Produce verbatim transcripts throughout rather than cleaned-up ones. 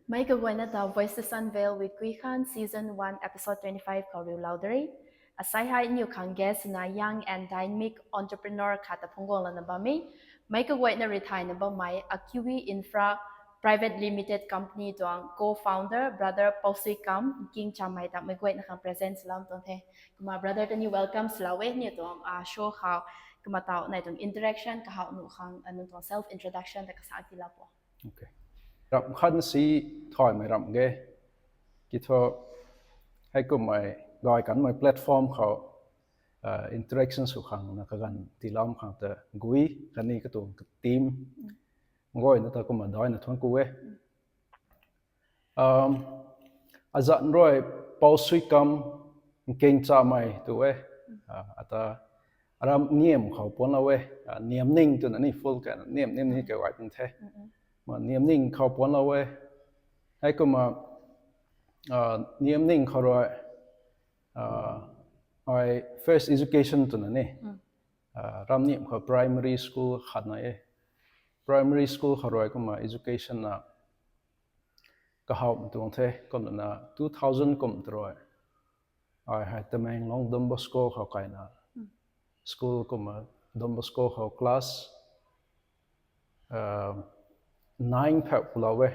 Mei kaguayna ta Voices Unveiled with Kui Khan Season one Episode twenty-five khou riulou de re. Asai hei niw khang guest swna young and dynamic entrepreneur khat ta phungc guang lana bam e. Mei kaguayna rui thayna bammei Akiwi Infra Private Limited Company tuang co-founder brother Pousui Kam Nking Chamei ta mei guayna khang present swlou tuang the. Kumna brother ta ni welcome swlou e niw tuang show khou. Kumna taw nai tuang interaction kahaw nuh khang nang tuang self introduction ta kasak tiilou po. Ramh khat si thaymei ramh ge. Ki thu, heikummei gay kanmei platform khou interaction sw khang na kaganv tiiloumei khang ta gui khatni katuang team guayna ta kumna daina thuanc ku e. Azanc rui Pousui Kam Nking Chamei tu e. Ata aram Niam khou puanclou e. Niamning twna ni full ka Niam, Niamning kagay pun the. Kumna Niamning khou puanclou e. Heikumna Niamning khou rui ai first education twna ni ram Niam khou primary school khat nai e. Primary school khou rui kumna education na kahawmei tuang the. Kumna two thousand kum ta rui ai hei Tamenglong Don Bosco khou kaina school kumna Don Bosco khou class nine phauh kulou e.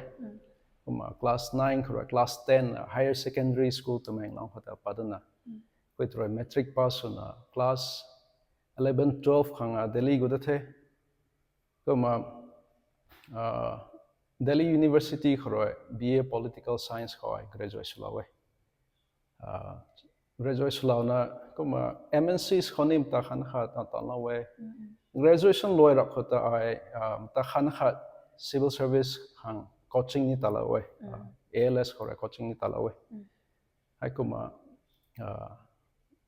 Kumna class nine khou rui class ten higher secondary school Tamenglong khou ta pat dana, khui ta rui matric pass swna class eleven, twelve khang Delhi gu da the. Kumna Delhi University khou rui B A Political Science khou ai graduate swlou e. Graduate swlouna kumna M N Cs khou ni mata khan khat ta tanlou e. Graduation luai rap khou ta ai mata khan khat civil service khang coaching ni talou e. A L S khou rui coaching ni talou e. Heikumna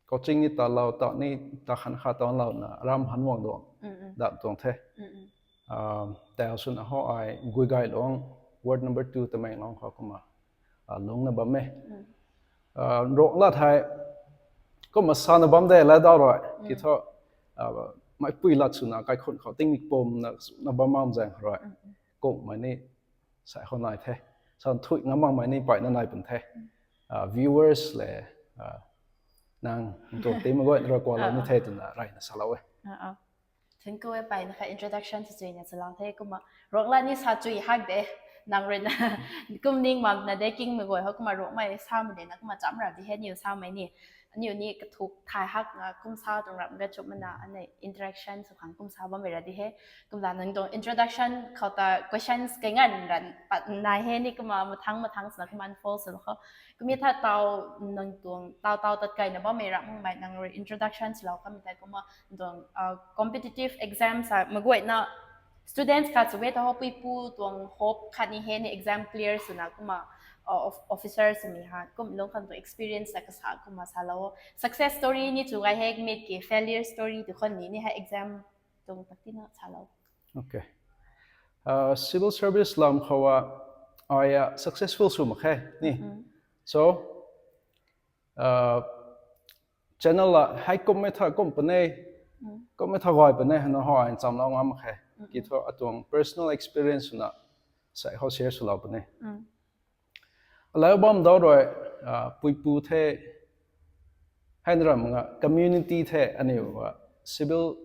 coaching ni talou ta ni ta khan khat tanlouna ram han guang duang dat tuang the. Tau swna hou ai Guigailuang, ward number two Tamenglong khou kumna lungcna bam e. Ruanglat hei kumna sana bam de latdaw rui ki thu, meicpui lat swna kaikhun khou tingmik pumna na bam mam zaeng rui kungmei ni sai khou nai the. San thuy ngam makmei ni mpeyna nai pun the. Viewers le nang ntuang team guayna rui kualou ni the twna reyna salou e. Thank you e, mpeyna kha introduction sa chuina salou the. Kumna ruanglat ni sa chui hak de, nang ruina kum ning makna de kingmei guay hou kumna ruangmei samei de na kumna cham ra di he niw samei ni. Aniu ni kathuk thay hakna kum sa tuang ram ga chumna anei interaction sw khang kum sa bammei ra di he. Kumna nang tuang introduction khou ta questions kei nganv ran pat nai he ni kumna mathang mathang swna kumna unfold sw khou. Kumna tha taw nang tuang taw taw tat kaina bammei ram makmei nang rui introduction swlou kamei tei kumna nang tuang competitive exam sa mei guayna students khat sw e ta hou puipu tuang hope khatni he ni exam clear swna kumna officer swmei ha kum lung khang tuang experience ta kasa kumna salou. Success story ni chu gay hek mit ki failure story tu khou ni ni hei exam tuang tak tina salou. Civil service lam khou ai successful sw mak khe ni. So channel la hei kummei tha kum pune, kummei tha gay pune hana hou ai nchamlou ngam mak khe. Ki thu atuang personal experience swna sai hou share swlou pune. Alou bam dau rui puipu the, hei na ram nga community the aniu civil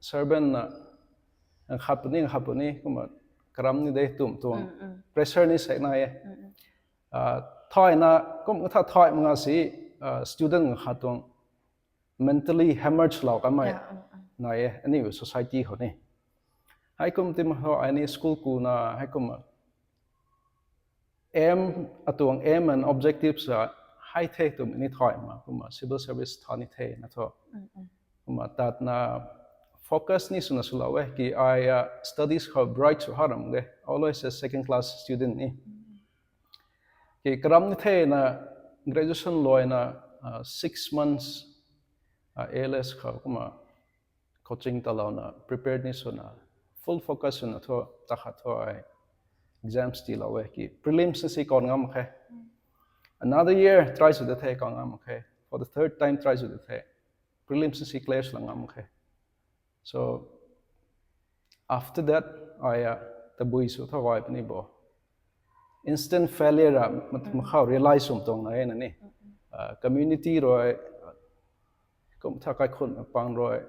servant na khat puni khat puni kumna karam ni de tum tuang pressure ni sek nai e. Thayna kum katha thay mak nga si student nga khat tuang mentally hammered lou kanmei nai e aniu society khou ni. Heikum ti ma hou ai ni school kuna heikum aim, atuang aim and objectives a hei the twmei ni thay ma kumna civil service tha ni the na thu. Kumna tatna focus ni swna swlou e ki ai studies khou bright sw ha ram ge, always a second class student ni. Ki karam ni thena graduation luaina six months A L S khou kumna coaching talouna prepared ni swna full focus swna thu takhat thu ai exams tiilou e ki prelims na si kawn ngam khe. Another year try sw da the kawn ngam khe, for the third time try sw da the, prelims na si clear swlou ngam khe. So after that ai tabui sw tho gay puni bo. instant failure a mat- makhau realize swm tuang na e na ni. Uh, community rui, kum tha kaikhunhna pang rui,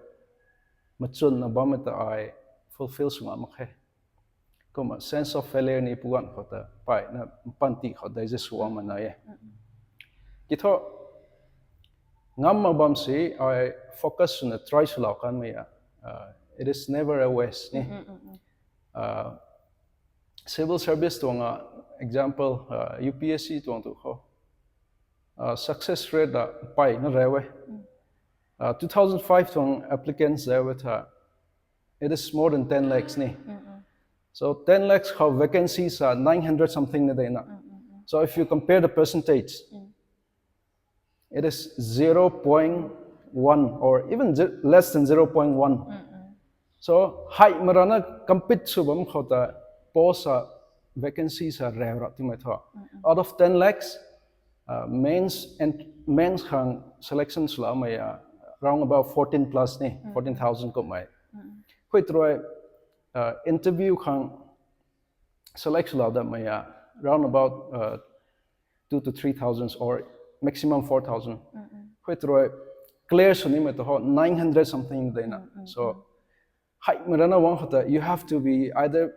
machunna bammei ta ai fulfill sw ngam mak khe. Kumna sense of failure ni puan khou ta, pai na panty khou digest sw ngam na e. Ki thu, ngam mak bam si, ai focus swna try swlou kanmei a, uh, it is never a waste ni. Uh, civil service tuang a example, uh, U P S C tuang tu khou, uh, success rate a pai na rau e. Uh, two thousand five tuang applicants rau e tha, it is more than ten lakhs ni. So ten lakhs khou vacancies a nine hundred something na de na. So if you compare the percentage, it is zero point one or even ze- less than zero point one. So hei marana compete sw bam khou ta post a vacancies a rau ra timei thu. Out of ten lakhs, uh, mains and mains khang selection swloumei a, around about fourteen plus ni, fourteen thousand kummei. Hui tw rui, uh, interview khang select swlou datmei a, around about, uh, two to three thousands or maximum four thousand. Hui tw rui clear sw nimei tu ho nine hundred something de na. So hei marana wang khou ta, you have to be either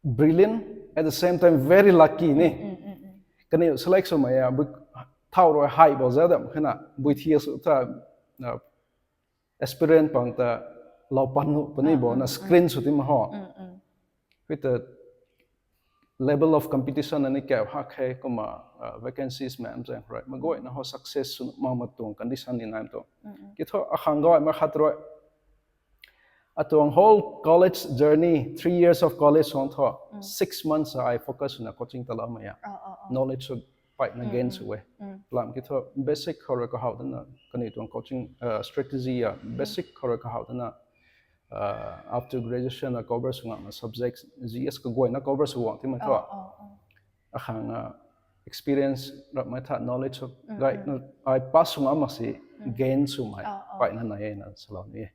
brilliant, at the same time very lucky ni. Kaniw select swmei a, bui thau rui hei bo za dam khe na, bui thi sw ta, uh, aspirant pang ta lou pan nu puni bo na screen sw ti ma ho. Hui ta level of competition ani kau hak khe kumna, uh, vacancies mei am zaeng rui. Maguayna ho success sw mak ma tuang condition ni nai tu. Ki thu akhang gay ma khat rui. Atuang whole college journey, three years of college suang thu, six months a ai focus swna coaching ta loumei a. Knowledge sw paina gain sw e. Lam ki thu basic khou rui kahaw dana, kaniw tuang coaching, uh, strategy a, basic khou rui kahaw dana, uh, up to graduation a cover sw ngam na subject G S kaguayna cover sw guang timei thu. Akhang, uh, experience rapmei tha knowledge sw gay na, ai pass sw ngam mak si gain swmei paina nai e na salou ni e.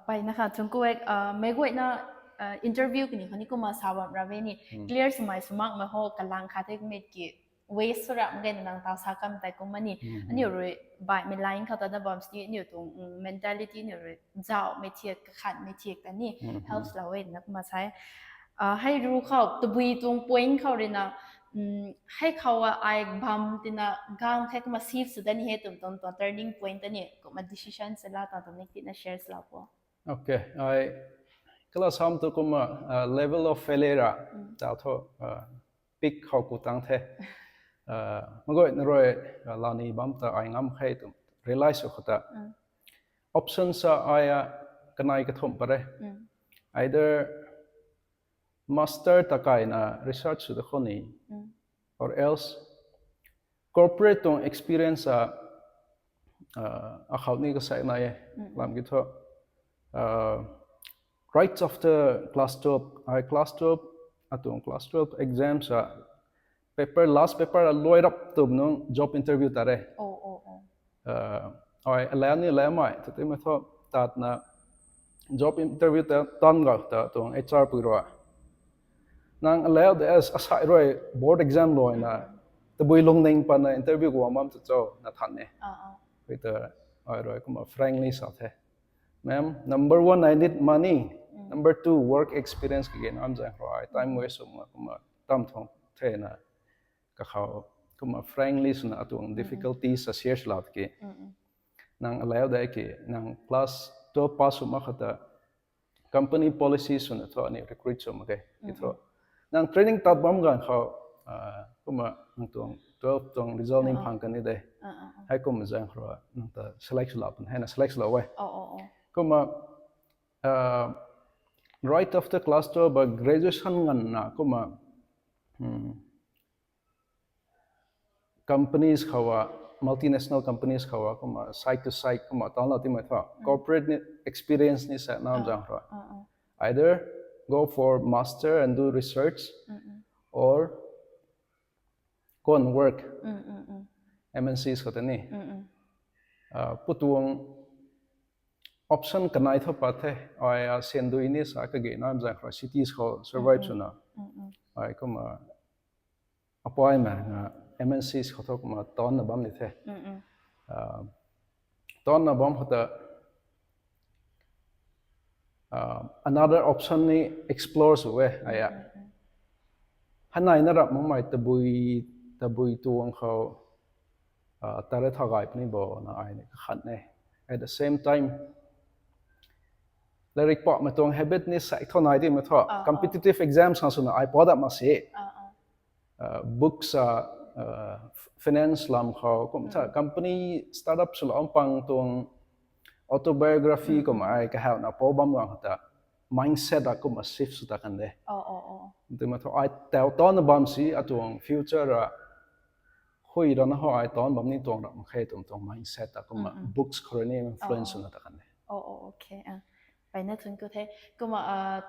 Pai na kha thungku e, uh, meic guayna, uh, interview kani khou ni kumna sa bam ra e ni, clear swmei sw mak mei ho kalang khat e kummei ki waste sw ra mak ge na nang taw sa kam tei kumna ni. Aniu rui baihmei line khou ta na bam si aniu tuang, mm, mentality aniu rui zauhmei thiak, kakhanmei thiak ta ni helps lou e na kumna sa e. Uh, hei ru khou tabui tuang point khou rui na, mm, hei khou a ai bam tina gang khe kumna shift sw da ni he twmei tuang tuang turning point ta ni kumna decision sw la tuang tuang ni tina share swlou po. Okay, ai class ham tu kumna, uh, level of failure a, ta thu, uh, peak khou ku tang the. Uh, maguayna rui, uh, lani bam ta ai ngam khe tu realize sw khou ta. Option sa ai a kanei kathumh pat re. Either master ta kaina research sw da khou ni, or else corporate tuang experience a, uh, akhou ni kasek nai e, lam ki thu, uh, right after class twelve, ai class twelve, atuang class twelve exams a paper, last paper a luai rap tu nung job interview ta re. Oh, oh, oh. Uh, ai, allow ni allow mei, tu ti mei thu, tatna job interview ta tan ga ta tuang H R pui rui. Nang allow de as asai rui board exam luai na, tabui lungning patna interview guang bam tu cho na than e. Ah, ah. Hui ta, ai rui kumna frankly sa the. Ma'am, number one, I need money. Number two, work experience kage nam zaeng rui, time waste sw ma kumna tam thong the na. Kakhou, kumna frankly swna atuang difficulties a share swlou ki. Nang allow de ki, nang class twelve pass sw mak khou ta, company policy swna thu ani recruit sw mak ge, ki thu. Nang training tat bam ganv khou, uh, kumna nang tuang twelve tuang result ni phang kan ni de. Hei kumna zaeng khou nang ta select swlou pun, hei na select swlou e. Oh, oh, oh. Kumna, uh, right after class twelve, uh, graduation nganvna kumna, hmm, companies khou a, multinational companies khou a, kumna side to side, kumna tanlou ti mei thu. Corporate ni experience ni sa nam zaeng rui. Either go for master and do research, or go and work. M N Cs khou ta ni. Uh, putuang option kanei thu pat the, ai a sendui ni sa kage nam zaeng rui cities khou survive swna. Ai kumna apuai ma nga M N Cs khou thu kumna taanna bam ni the. Taanna bam khou ta another option ni explore sw e ai a. Hanaina rap makmei tabui, tabui tuang khou tare tha gay puni bo na ai ni kakhat e. At the same time, larik pamei tuang habit ni sai tho nai di mei thu competitive exams khang swna ai pa dat mak si. Books a, finance lam khou kum tha company startup swlou pang tuang autobiography kum ai kahawna pou bam gang khou ta mindset a kumna shift sw ta kan de. Tumei thu ai tau taanna bam si atuang future a hui rana ho ai taanc bam ni tuang rap mak khe twmei tuang mindset ta kumna books khou rui ni influence swna ta kan de. Mpeyna thun ku the. Kumna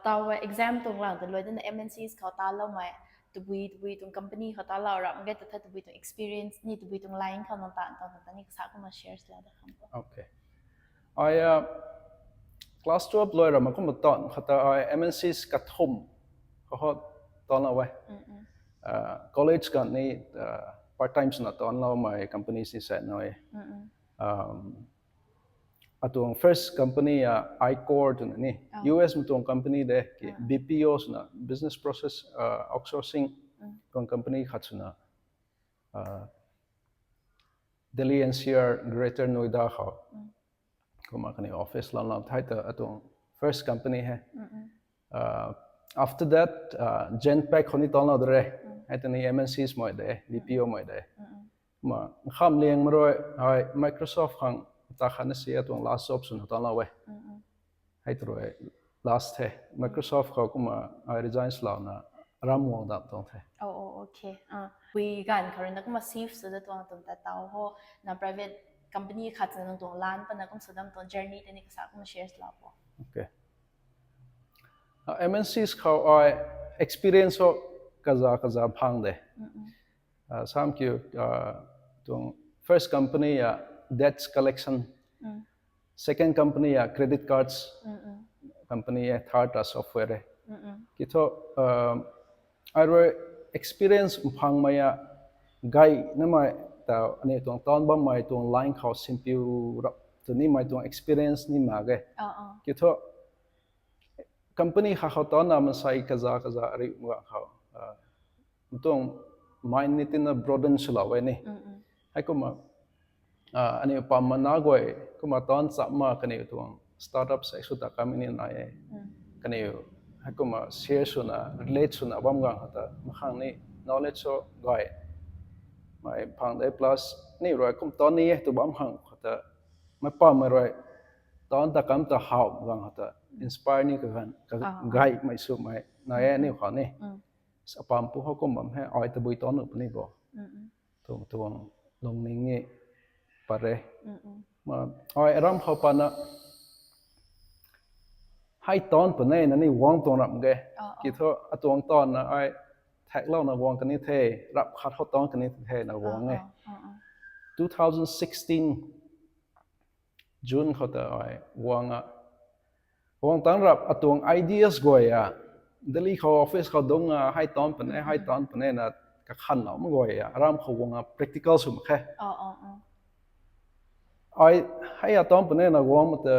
taw exam tuang lang ta luai dana M N Cs khou taloumei, tabui tabui tuang company khou talou rap mak ge ta the, tabui tuang experience ni tabui tuang line khou nang ta ta ta ni kasa kumna share sw la da kham. Ai class twelve luai rap mak kumna taanv khou ta ai M N Cs kathumh khou ho taanclou e. College ganv ni part time swna taancloumei company si sa nai e. Atuang first company a Icor twna ni U S mei tuang company de ki B P O swna business process outsourcing tuang company khat swna Delhi N C R Greater Noida khou kumna kaniw office lam lam thei ta atuang first company hei. After that Genpact khou ni taanclou de re. Hei ta ni M N Cs mei de, B P O mei de. Kumna nkham liangmei rui ai Microsoft khang ta khatna si atuang last job swna taanclou e. Hei ta rui last the Microsoft khou kumna ai resign swlouna ram guang dam tuang the. Pui ganv khou rui na kumna shift sw da tuang twmei ta taw ho, na private company khat swna nang tuang lan pana kum sw dam tuang journey tei ni kasa kumna share sw la po. M N Cs khou ai experience ho kaza kaza phang de. Sam kiu tuang first company a debts collection, second company a credit cards company e, third a software e. Ki thu ai rui experience mphangmei a gay namei ta aniw tuang taanc bammei tuang line khou simpiu rap tu nimei tuang experience ni mak ge. Ki thu company kha khou taancna mansei kaza kaza ri mak khou tuang mind ni tina broaden swlou e ni. Heikumna aniw pam mana guay kumna taancna cham ma kaniw tuang startup sei sw ta kamei ni nai e. Kaniw heikumna share swna relate swna bam gang khou ta makhang ni knowledge so gay mei phang de, plus ni rui kum taancna ni e tu bam khang khou ta meic pammei rui taancna ta kam ta how gang khou ta inspire ni kaganv gaymei swmei nai e aniw khou ni. Apam pu khou kum bam hei ai tabui taancna puni bo twmei tuang lungning ni pat re. Ai aram khou pana hei taancna puni na ni guang tuang ram ge. Ki thu atuang taancna ai thaklouna guang kani the, rap khat khou taancna kani the na guang e. Two thousand sixteen June khou ta ai guang a, guang tang rap atuang ideas guay a, Delhi khou office khou dungc a hei taancna puni, hei taancna puni na kakhanlou mak guay a, aram khou guang a practical sw mak khe. Ai hei a taancna puni na guang ma ta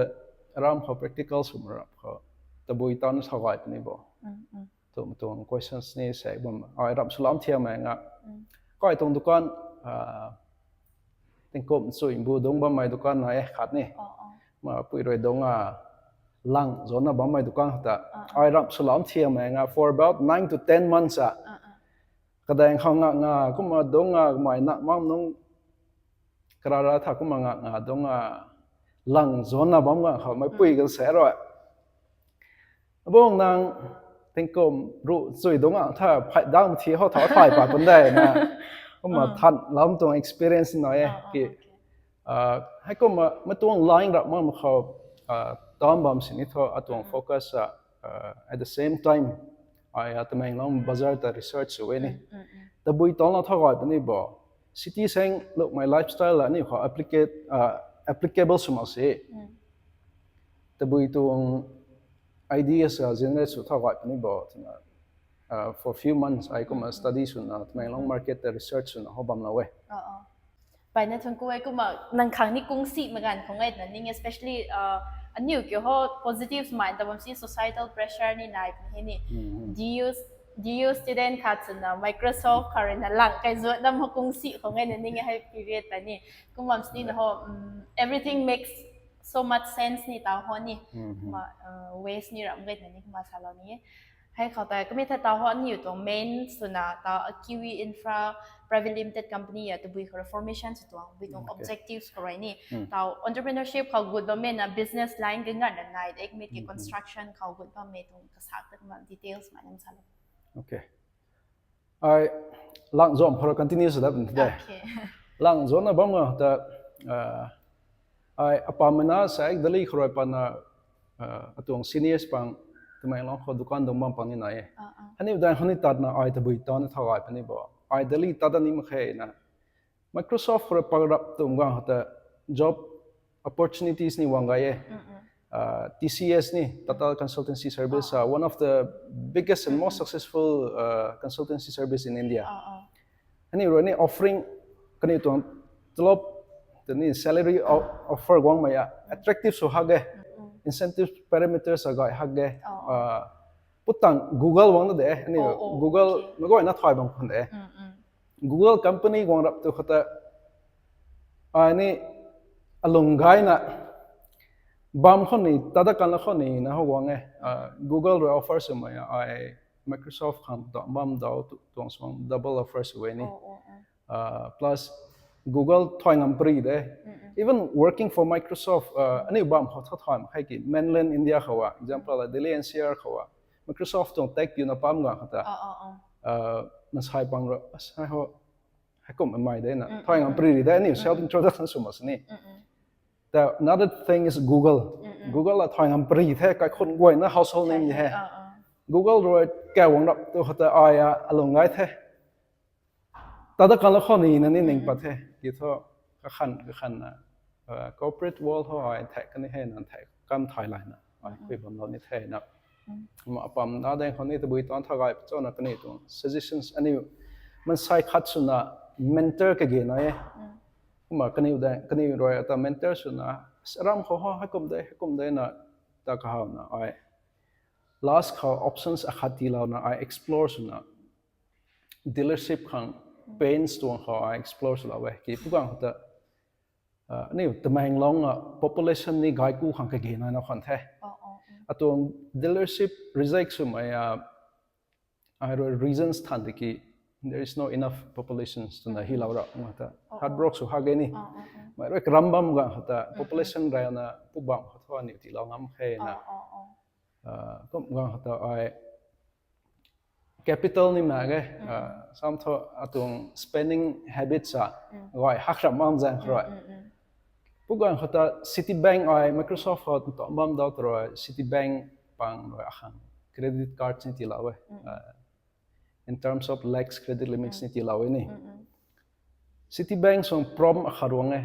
aram khou practical sw mak rap khou tabui taancna sa gay puni bo twmei tuang questions ni sei bam ai rap swlou thiammei nga. Kai tuang dukan tingkum chui bu dungc bammei dukan nai e khat ni. Ma pui rui dungc a lang zana bammei dukan khou ta ai rap swlou thiammei nga for about nine to ten months a. Kadaeng khou nga nga kumna dungc a kamei na mam nungc karara tha kumna nga nga dungc a lang zana bam gang khou meipui kan se rui, abung nang tingkum ruh chui dungc a tha phay dang thi hou tha thay pat pun de na. Kumna than lam tuang experience nai e ki. Heikumna mei tuang line rap mak khou taancna bam sini thu atuang focus a, at the same time ai a Tamenglong bazar ta research sw e ni. Tabui taancna tha gay puni bo, city sang lukmei lifestyle a aniw khou applicate, applicable sw mak si. Tabui tuang ideas a generate sw tha gay puni bo twna for few months ai kumna study swna Tamenglong market ta research swna hou bam lou e. Pai na thun ku e kumna nang khang ni kung si magan khang e na ning, especially aniu kiu ho positive mind ta bam si societal pressure ni nai puni ni. D U student khat swna Microsoft khou rui na lang kai zuat dam ho kung si khang e na ning e hei period ta ni. Kum bam si na ho everything makes so much sense ni tau ho ni. Kumna ways ni ram gay na ni kumna salou ni. Hei khou ta kami tha tau ho aniu tuang main swna tau Kiwi Infra Private Limited Company a tabui khou formation sw tuang bui tuang objectives khou rui ni. Tau entrepreneurship khou gut bammei na business line gangan na nai de kami ti construction khou gut bammei tuang kasak ta kumna details ma nam salou. Okay. Ai lang zuam khou continue sw dat de. Lang zuamna bam nga ta ai apamna sa ek Delhi khou rui pana atuang seniors pang Tamenglong khou dukan dungc bam pang ni nai e. Aniu dang khou ni tatna ai tabui tana thau ai puni bo. Ai Delhi tat ni mak khe na Microsoft khou rui pakrap tum gang khou ta job opportunities ni wang gay e. T C S ni, Tata Consultancy Service, one of the biggest and most successful consultancy service in India. Aniu rui ni offering kaniw tuang tlop tei ni salary offer guangmei a attractive sw hak e, incentive parameters a gay hak e. Putang Google guang de aniu Google meic guayna thay bam khwan de. Google company guang rap tu khou ta ai ni alung gayna bam khou ni tat dat kan la khou ni na hou guang e. Google rui offer swmei ai Microsoft khang tuang bam dau tuang swang double offer sw e ni. Plus Google thay ngam pary de. Even working for Microsoft aniu bam khou tha thay mak khe ki mainland India khou a example Delhi N C R khou a Microsoft tuang tech piuna pam gang khou ta mansei pang ru asai ho heikum mai de na thay ngam pary de aniu self introduction sw mak sini. Ta another thing is Google. Google a thay ngam pary the kaikhun guayna household name ni he. Google rui kau guang rap tu khou ta ai a alung gay the. Tat dat kan la khou ni na ni ning pat the ki thu kakhan kakhan na corporate world khou ai thek kani he na thek kam thay layna ai khui bam lou ni the na. Ma apam na dang khou ni tabui tuang tha gay pachona kaniw tuang suggestions aniu mansei khat swna mentor kage na e. Kumna kaniw dang kaniw rui ata mentor swna aram khou ho heikum de heikum de na ta kahawna ai last khou options akhat tiilouna ai explore swna dealership khang paints tuang khou ai explore swlou e ki pugang khou ta aniu Tamenglong a population ni gay ku khang kage na na khwan the. Atuang dealership reject swmei a ai rui reasons than de ki there is no enough populations twna hilou ra nga ta heartbroken sw hak e ni. Mei rui karam bam gang khou ta population rana pu bam khou thu aniu tiilou ngam khe na kum gang khou ta ai capital ni mak ge sam thu atuang spending habits a gay hak ram mam zaeng khou rui pugang khou ta Citibank ai Microsoft khou tu bam dau ta rui Citibank pang rui akhang credit card ni tiilou e. In terms of lakhs credit limits ni tiilou e ni. Citibank sung prompt akhat guang e,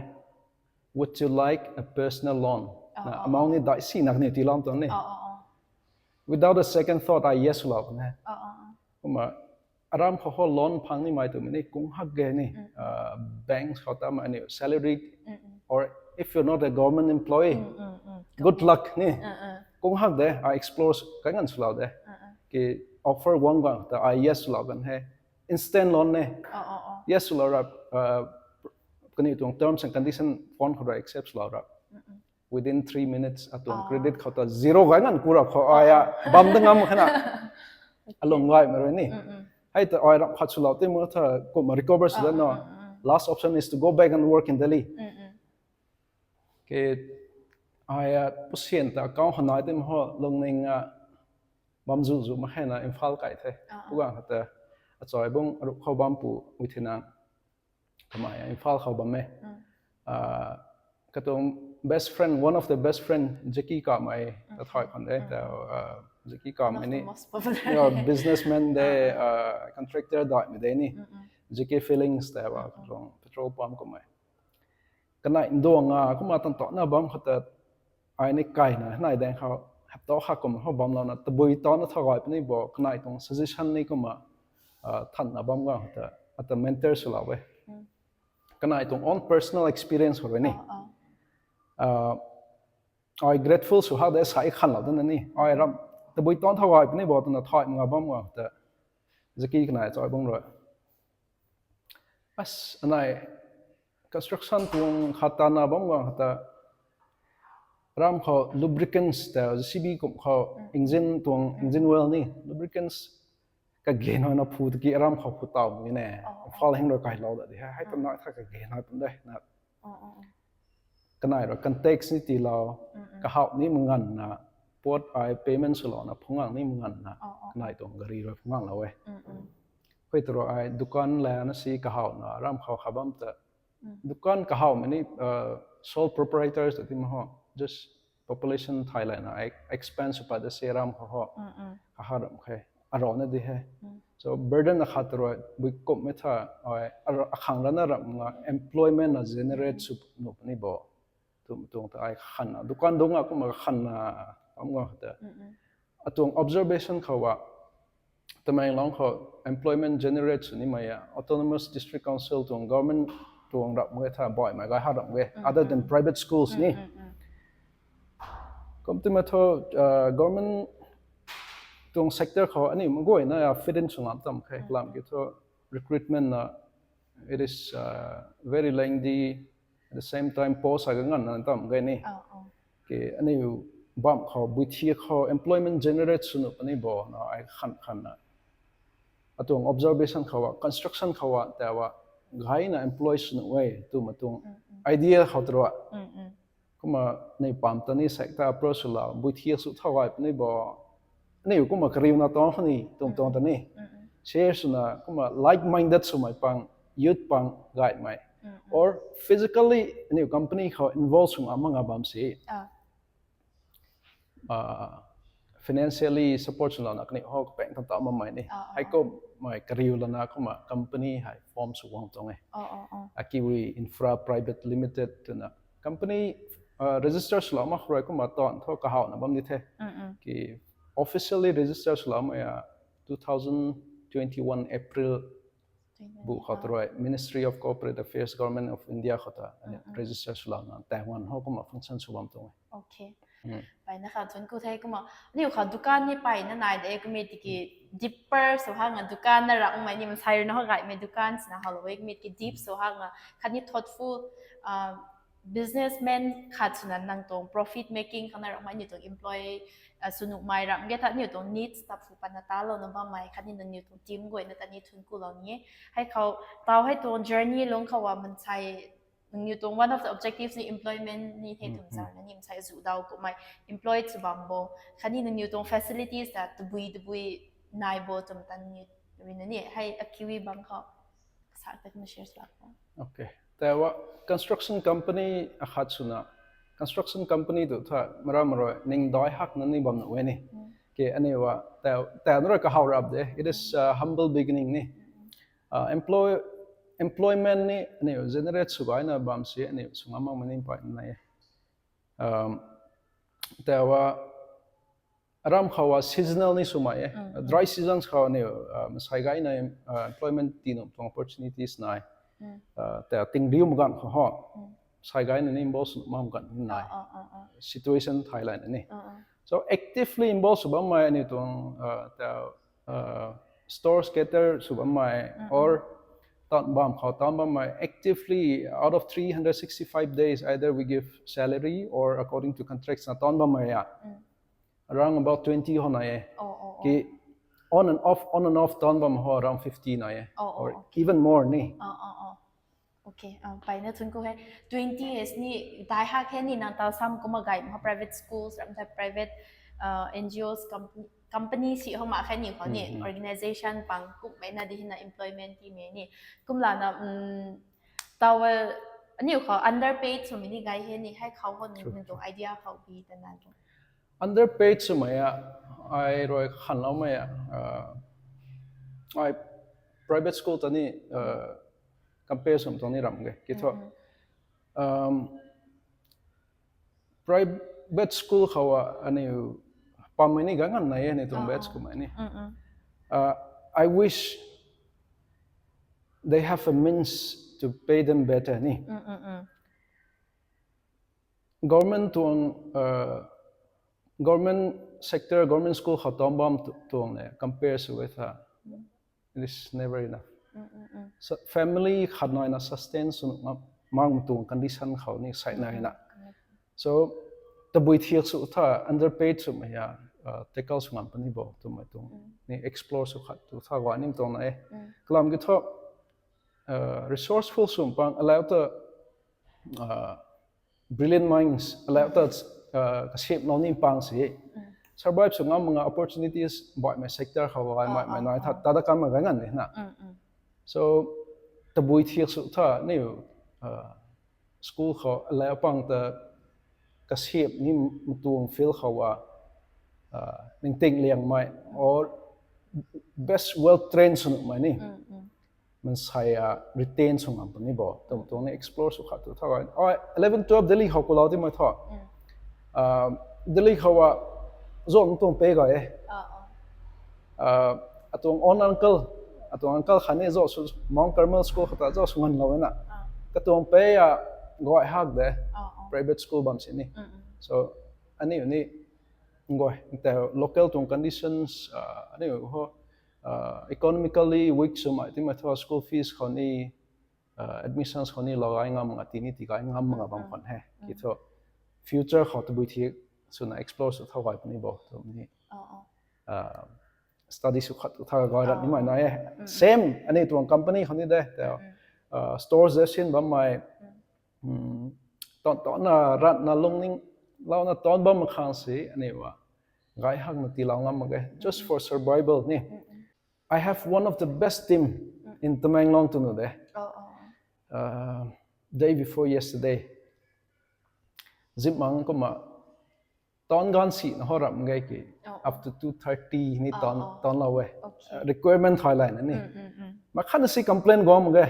would you like a personal loan? Na amount ni dai si nak ni tiilou tuang ni. Without a second thought ai yes lou kan e. Kumna aram khou ho loan phang nimei twmei ni kung hak ge ni banks khou ta mei aniu salary or if you're not a government employee, good luck ni. Kung hak de ai explore kai ngan swlou de ki offer guang gang ta ai yes swlou kan he. Instant loan ni yes swlou rap kaniw tuang terms and condition phone khou rui accept swlou rap within three minutes atuang credit khou ta zero gay ngan ku rap khou ai a bam da ngam khana alung gaymei rui ni. Hei ta ai rap khat swlou ti mu tha kumna recover sw dat no. Last option is to go back and work in Delhi. Ke ai a pusian ta account khou nai ti mu ho lungning a bam zu zu mak khe na Imphal kai the. Pugang khou ta achai bung aruh khou bam pu ui thina kamei Imphal khou bam e. Katuang best friend, one of the best friend Jackie Kamei ta thay khwan de ta Jackie Kamei ni businessman de, contractor daihmei de ni. Jackie Feelings ta ba katuang petrol pump kamei kanei nduang a kumna tan tana bam khou ta ai ni kaina nai dang khou hapta khat kum ho bam lou na tabui tan na thagay puni bo kanei tuang suggestion ni kumna thanna bam guang ta ata mentor swlou e. Kanei tuang own personal experience khou rui ni ai grateful sw hak de sa khanlou dana ni ai ram tabui tan thagay puni bo twna thay nga bam guang ta zaki kanei chai bang rui as anei construction tuang khat tana bam guang ta ram khou lubricants ta J C B kum khou engine tuang engine oil ni lubricants kagen hoi na phu tiki aram khou phu taw ni ne fal heng rui kailou da di hei hei ta na tha kagen hoi pun de na kanei rui context ni tiilou kahawh ni manganna pot ai payment swlouna phungang ni manganna kanei tuang gari rui phunganglou e. Khui ta rui ai dukan lana si kahawhna ram khou kha bam ta dukan kahawhmei ni sole proprietors ta ti ma ho just population thay layna expand sw pat da se ram khou ho kaha ram khe arana di he. So burden akhat ta rui bui kumhmei tha akhang rana ram nga employment na generate sw nuh puni bo twmei tuang ta ai khanna dukan dungc a kumna khanna am nga ta atuang observation khou a Tamenglong khou employment generate sw nimei a autonomous district council tuang government tuang rap e tha baihmei gay ha ram e other than private schools ni kum timei thu government tuang sector khou aniu maguayna fit in sw ngam tam khe kalam ki thu recruitment na it is very lengthy, at the same time post a ganganna tam ge ni ki aniu bam khou buithiak khou employment generate sw nuh puni bo na ai khan khanna atuang observation khou a construction khou a ta a gayna employ sw nuh e twmei tuang idea khou ta rui kumna aniu pam ta ni sector approach swlou buithiak sw thagay puni bo aniu kumna kariuna tuang khou ni tuang tuang ta ni share swna kumna like minded swmei pang youth pang gaymei or physically aniu company khou involve sw ngam mak nga bam si financially support swlouna kaniw ho kapang tan ta bammei ni heikumhmei kariu lana kumna company hei form sw guang tuang e. A Kiwi Infra Private Limited twna company register swlou mak khou rui kumna tan thu kahawhna bam di the ki officially register swloumei a two thousand twenty-one April bu khou ta rui Ministry of Corporate Affairs, Government of India khou ta register swlouna Taiwan ho kumna function sw bam tuang e. Paina kha thun ku the kumna aniu khou dukan ni paina nai de kummei tiki deeper sw hak nga dukan na ramhmei ni masai rui na ho gaymei dukan sina halou e kummei tiki deep sw hak nga khatni thoughtful businessman khat swna nang tuang profit making khana ramhmei ni tuang employee sw nuhmei ramh ge tha aniu tuang needs ta phu patna talouna bammei khatni nangniw tuang team guayna ta ni thun kulou ni e. Hei khou taw hei tuang journey lung khou a mansei nangniw tuang one of the objectives ni employment ni the twmei zarna ni mansei zu daw kummei employed sw bam bo khatni nangniw tuang facilities ta tabui tabui nai bo twmei ta ni ruina ni hei a Kiwi bang khou sa ta kumna share swlou ta construction company akhat swna construction company tu tha maram rui ningdai hakna ni bam nuh e ni ki aniu a tana rui kahaw rap de it is humble beginning ni employment ni aniu generate sw gayna bam si aniu sw ngam makmei ni pay nai e. Tawa aram khou a seasonal ni swmei e dry seasons khou aniu masai gayna employment tii nuh tuang opportunities nai. Ta tingriu maganv khou ho sai gayna ni involve sw nuh mak ganv ni nai situation thai layna ni so actively involve sw bammei aniu tuang ta store scatter sw bammei or tan bam khou tan bammei actively out of three hundred sixty-five days either we give salary or according to contracts na tan bammei a around about twenty hou nai e ki on and off on and off tan bam ho around fifty nai e or even more ni. Paina thun ku he twenty years ni dai hak he ni nang ta sam kumna gay ma private schools ram ta private N G Os company si hou mak khe ni khou ni organisation pang kumhmei na di hina employment tiimei ni kumlana taw aniu khou underpaid swmei ni gay he ni hei khou hou ni nang tuang idea khou bi ta na underpaid swmei a ai rui khanloumei a ai private school ta ni compare swm tuang ni ram ge ki thu private school khou a aniu pammei ni gangan nai e ni tuang batch kummei ni. Uh, I wish they have a means to pay them better ni. Government tuang, uh, government sector, government school khou tawn bam tuang le compare sw e tha, it is never enough. So family khat naina sustain sw mang tuang condition khou ni sai naina. So tabui thiak sw tha underpaid swmei a, uh, tackle sw ngam puni bo twmei tuang ni explore sw khat tu tha guay nim tuang na e. Kalam ki thu, uh, resourceful sw pang allow ta, uh, brilliant minds allow ta, uh, kasiamlou ni pang si survive sw ngam mak nga opportunities baihmei sector khou gay maimei nai tha tada kam ma gangan ni na. So tabui thiak sw tha niu, uh, school khou allow pang ta kasiam ni matuang field khou a, uh, ningting liangmei or best well trained sw nuhmei ni mansei a retain sw ngam puni bo twmei tuang ni explore sw khat tu tha. Eleven twelve Delhi khou kulou ti mei thu, uh, Delhi khou a zauc tuang pei gay e. Uh, atuang own uncle, atuang uncle khatni zauc sw Mount Carmel School khou ta zauc sw nganlou e na. Katuang pei a guay hak de, private school bam sini. So aniu ni guay tei local tuang conditions, uh, aniu ho, uh, economically weak swmei ti mei thu school fees khou ni, uh, admissions khou ni lou gay ngam mak nga ti ni ti gay ngam mak nga bam khwan he ki thu future khou tabui thiak swna explore sw tha gay puni bo twmei ni, uh, study sw khat tu tha gay rat nimei nai e. Same aniu tuang company khou ni de tei, uh, stores de sin bammei, tawn tawnna ratna lungning louna tawn bam mak khang si aniu a gay hakna tiilou ngam mak ge just for survival ni. I have one of the best team in Tamenglong tw nu de. Uh, day before yesterday, zip mang kumna tawn ganv sina ho ram ge ki, up to two thirty ni tawn lou e. Requirement thay layna ni. Mak khatna si complain guang mak ge.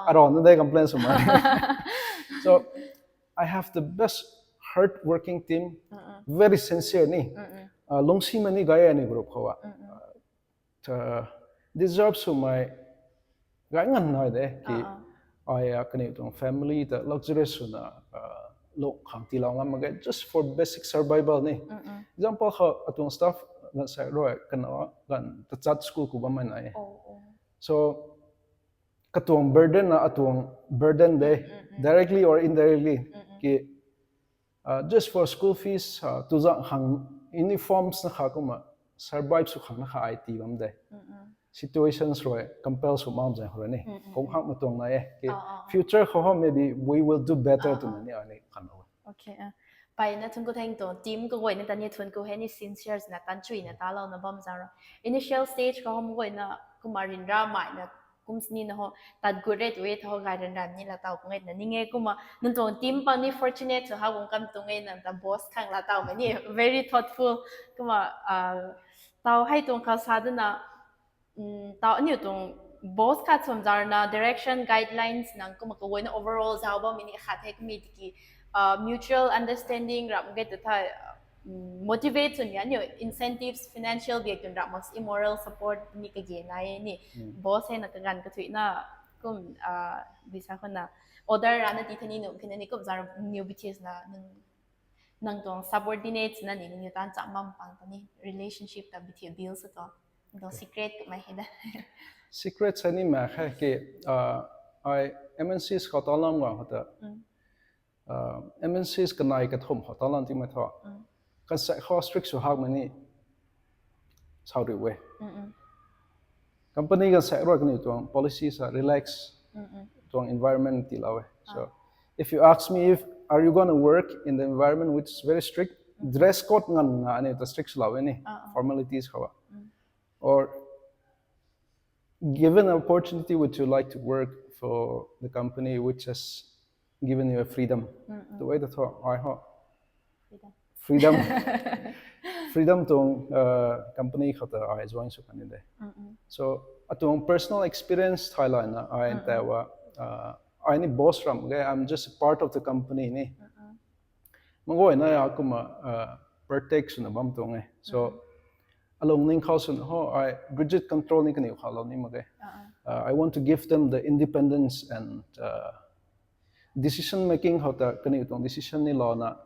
Around the day complain swmei. So I have the best hard working team, very sincere ni. Uh, lungsimei ni gay e ni group khou a. Deserve swmei gay ngan nai de ki, ai a kaniw tuang family ta luxurious swna, uh, lung khang tiilou ngam mak ge just for basic survival ni. Example khou atuang staff ganv sai rui kana ganv tachat school khou bammei nai e. So katuang burden na atuang burden de, directly or indirectly ki, uh, just for school fees, uh, tuzang khang uniforms na kha kumna survive sw khang na kha ai tii bam de. Situations rui compel sw mam zang khou rui ni kung hak matuang nai e ki, future khou ho maybe we will do better twna ni ai ni kan o. Mpeyna thun khou thang tuang team kaguayna ta ni thun khou hei ni sincere na tan chuina talouna bam zang ro. Initial stage khou hom guayna kumna ryanra maina kum sini na ho tat gut re tu e tho gay ryanra ni laa taw khang e na ning e kumna nang tuang team pang ni fortunate sw ha guang kam tuang e nang ta boss khang laa tawmei ni very thoughtful kumna, uh, taw hei tuang khou sa dana, taw aniu tuang boss khat swm zar na direction guidelines nang kumna kaguayna overall zauc bammei ni khat hei kami tiki, uh, mutual understanding ram ge ta tha, motivate swmei aniu incentives financial biak tun ram mak si moral support ni kage nai e ni. Boss hei na kaganv kathuina kum, uh, disa khou na order rana ti thani nu kina ni kum zar new B T S na nang nang tuang subordinates na ni nangniw tan cham bam pang ta ni relationship ta bithiu build sw tuang, nang tuang secret twmei hei da. Secret sa ni mak khe ki, uh, ai M N Cs khou talam guang khou ta, uh, M N Cs kanei kathumh khou talam timei thu, kan sa khou strict sw hakmei ni sau riu e. Company kan sa rui kaniw tuang policy sa relax tuang environment tiilou e. So if you ask me if are you gonna work in the environment which is very strict, dress code ngan nga aniu ta strict swlou e ni, formalities khou a. Or given an opportunity, would you like to work for the company which has given you a freedom? Tu e ta thu ai ho freedom, freedom tuang, uh, company khou ta ai join sw kan ni de. So atuang personal experience thay layna ai tei wa, uh, ai ni boss ram ge, I'm just a part of the company ni. Mak guayna ya kumna, uh, protect swna bam tuang e. So alung ning khou swna ho ai rigid control ni kaniw khou lou ni mak e. Uh, I want to give them the independence and uh, decision making khou ta kaniw tuang decision ni louna.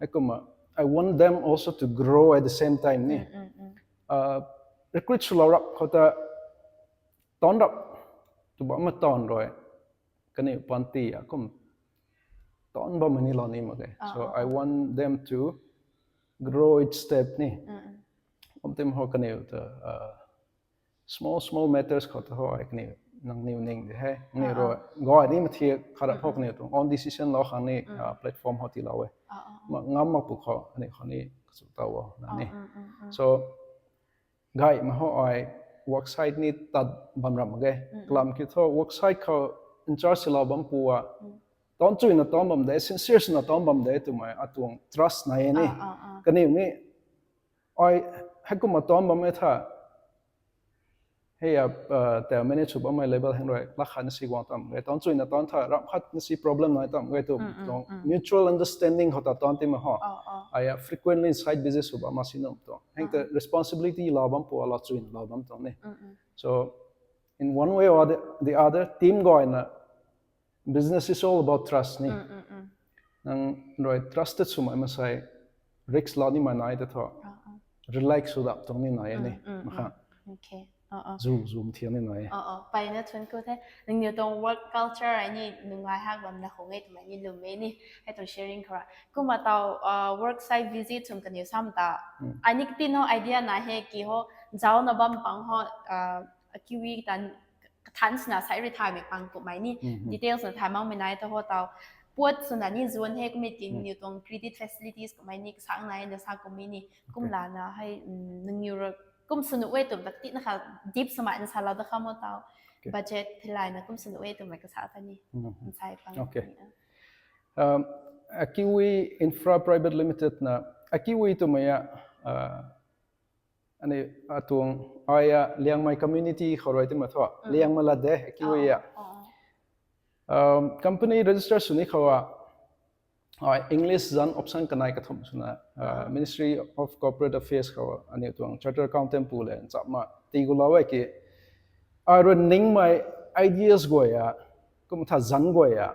Heikumna I want them also to grow at the same time ni. Uh, recruit swlou rap khou ta taanc rap tw bam ma taanc rui kaniw panty a kum taanc bam ni lou ni mak e. So I want them to grow each step ni. Kum tim ho kaniw ta uh, small small matters khou ta ho ai kaniw nangniw ning de he ni rui gay ni mathiak kharap ho kaniw tuang own decision lou khang ni uh, platform ho tiilou e. Ma ngam mak pu khou kaniw khou ni kachu tau o na ni. So gay ma ho ai work site ni tat bam ram mak ge. Kalam kiu thu work site khou in charge lou bam pu a taanc chuina taanc bam de, sincere swna taanc bam de twmei atuang trust nai e ni. Kaniw ni ai heikumna taanc bam e tha hei a uh, ta manage sw bammei level heng rui lakh khat na si guang tam e, taanc chuina taanc tha ramh khat na si problem nai tam e tu tuang mutual understanding khou ta taanc ti ma ho. Ai a frequently site visit sw bam ma si num tuang heng ta responsibility lou bam pu a lou chuina lou bam tuang ni. So in one way or the, the other team gayna business is all about trust ni. Nang rui trusted swmei masei risk lou nimei nai ta thu relax sw dap tuang ni nai ni. Makha zu zum thian ni nai. Mpeyna thun ku the. Nangniw tuang work culture ai ni nungai hak bamna khou nge twmei ni lwm e ni. Hei tuang sharing khou ra kumna tau uh, work site visit swm kaniw sam ta ai ni kati no idea na he ki ho zauna bam pang ho uh, akiwi tan kathan swna sai rui thaymei pang kummei ni details na thay makmei nai ta ho tau puat swna ni zuan he kummei ti nangniw tuang credit facilities kummei ni kasang nai na sa kummei ni kum lana hei nangniw kum swnuh e twm ta tina kha deep swmei nsa lou ta kha mo tau budget thilayna kum swnuh e twmei kasa ta ni nsai pang. Akiwi Infra Private Limited na Akiwi twmei a uh, ani atuang ai a Liangmei community khou rui ti ma thu Liangmei lat de Akiwi a company register sw ni khou a English zan option kanei kathumh swna uh, Ministry of Corporate Affairs khou aniw tuang chartered accountant pu le nchapma ti gulou e ki ai rui ningmei ideas guay a kum tha zan guay a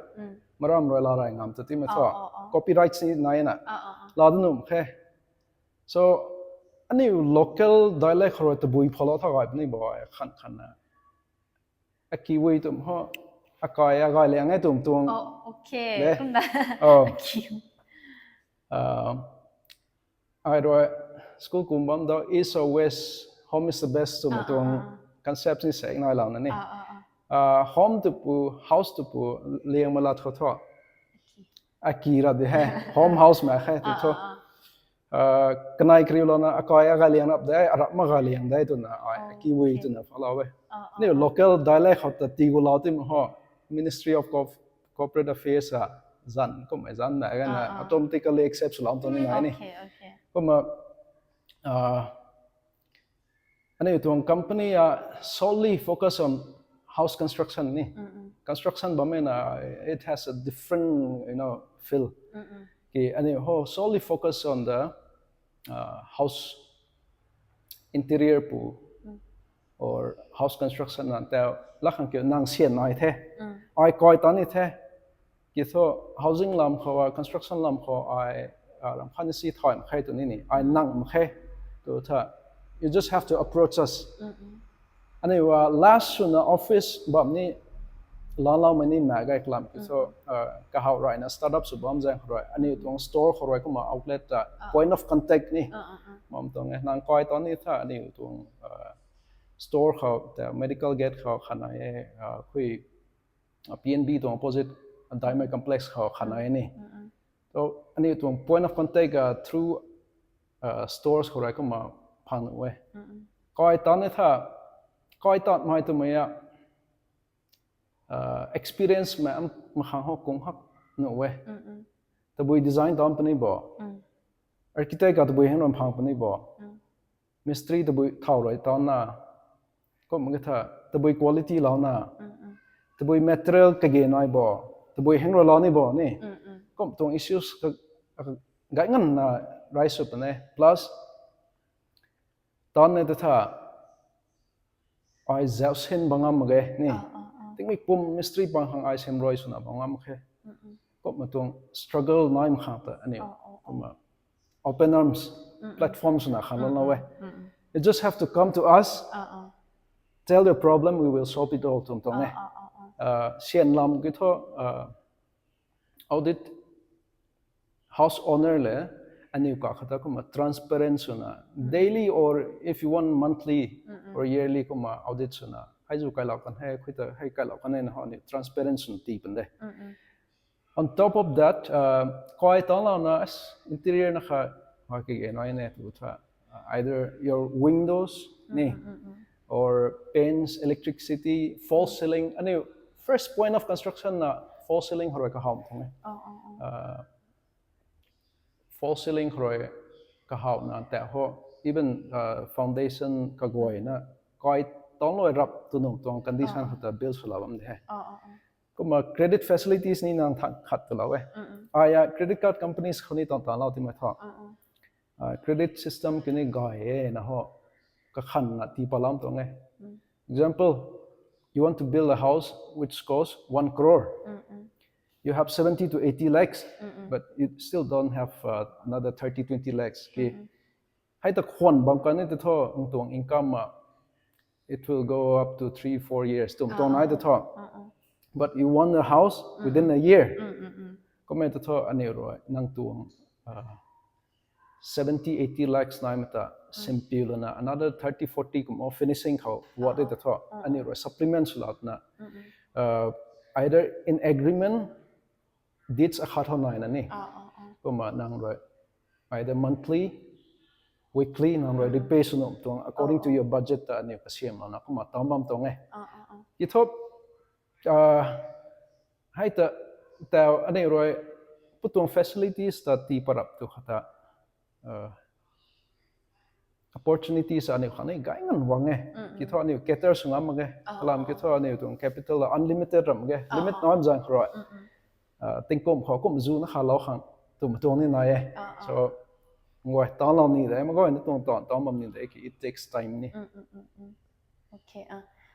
maram rui la rai ngam ta ti ma thu copyright si nai na la da num khe. So aniu local dialect khou rui tabui phalou tha gay puni bo khan khan na Akiwi twm ho akai agay liang e twm tuang ai rui school kum bam da east or west, home is the best twmei tuang concept ni sek nai lou na ni. Home tw pu, house tw pu, Liangmei lat khou thu aki rap di he home house mei khe tw thu kanei kariu louna akai agay liang rap de, arap ma gay liang de twna ai Akiwi twna phalou e. Aniu local dialect khou ta ti gulou ti ma ho Ministry of Corporate Affairs a zan kummei zan na gana automatically accept swlou tuang ni nai ni. Kumna aniu tuang company a solely focus on house construction ni. Construction bammei na it has a different you know field. Ki aniu ho solely focus on the uh, house interior pu or house construction na tau lakhang kiu nang sian nai the ai kai tan ni the. Ki thu housing lam khou a construction lam khou ai ram khat ni si thay mak khe tw ni ni ai nang mak khe tw tha you just have to approach us. Aniu a last swna office bam ni lanloumei ni mak gay kalam ki thu kahaw rayna startup sw bam zaeng khou rui aniu tuang store khou rui kumna outlet ta point of contact ni bam tuang e nang kai tan ni tha aniu tuang store khou ta medical gate khou khanai e khui PNB tuang opposite Diamond Complex khou khanai ni. So aniu tuang point of contact through stores khou rui kumna phang nuh e. Kai tan ni tha kai tan mei twmei a experience mei makhang ho kung hak nuh e. Tabui design tan puni bo, architect a tabui heng ram phang puni bo, mistri tabui thau rui tanna kum ki tha tabui quality louna tabui material kage nai bo, tabui heng rui lou ni bo ni kum tuang issues gay nganvna rai sw puni. Plus tan ne ta tha, ai zauc sin bam ngam mak ge ni. Tingmik pum mistri pang khang ai simrui swna bam ngam mak khe. Kumna tuang struggle nai mak khang ta aniu kumna open arms platform swna khang lou e. You just have to come to us, tell your problem, we will solve it all, twmei tuang e. Sian lam ki thu, audit house owner le aniu ka khata kumna transparent swna, daily or if you want monthly or yearly kumna audit swna, hei zu kailou kan he, khui ta hei kailou kan e na ho, aniu transparent swna tii pun de. On top of that, kai tanglouna, interior na kha, ha ki ge nai ne tu tha, either your windows ni, or paints, electricity, false ceiling. Aniu first point of construction na false ceiling khou rui kahaw tuang e. False ceiling khou rui kahawna ta ho, even foundation kaguayna, kai tanglou rap tu num tuang condition khou ta build swlou bam de he. Kumna credit facilities ni nang than khat twlou e. Aya credit card companies khou ni tan tanlou timei thu, credit system kini gay e na ho, kakhanna tii palam tuang e. Example, you want to build a house which costs one crore. You have seventy to eighty lakhs, but you still don't have another thirty, twenty lakhs ki. Hei ta khwan bam kan e ta thu, nang tuang income a, it will go up to three, four years twmei tuang nai ta thu. But you want a house within a year. Kummei ta thu aniu rui nang tuang seventy, eighty lakhs naimei ta simpiu lana another thirty, forty kum o finishing khou wat e ta thu, aniu rui supplement swlouna, either in agreement, deeds akhat hou naina ni, kumna nang rui either monthly, weekly nang rui repay sw num tuang according to your budget ta aniu kasiamlouna kumna tan bam tuang e. Ki thu, hei ta, tau aniu rui pu tuang facilities ta tii parap tu khata, opportunities aniu khang ni gay ngan guang e. Ki thu aniu cater sw ngam mak ge. Kalam ki thu aniu tuang capital unlimited ram ge. Limit nam zang khou rui, tingkum khou kum zu na khalou khang twmei tuang ni nai e. So nguay tanlou ni de, mak guayna tuang tan tan bam ni de ki, it takes time ni.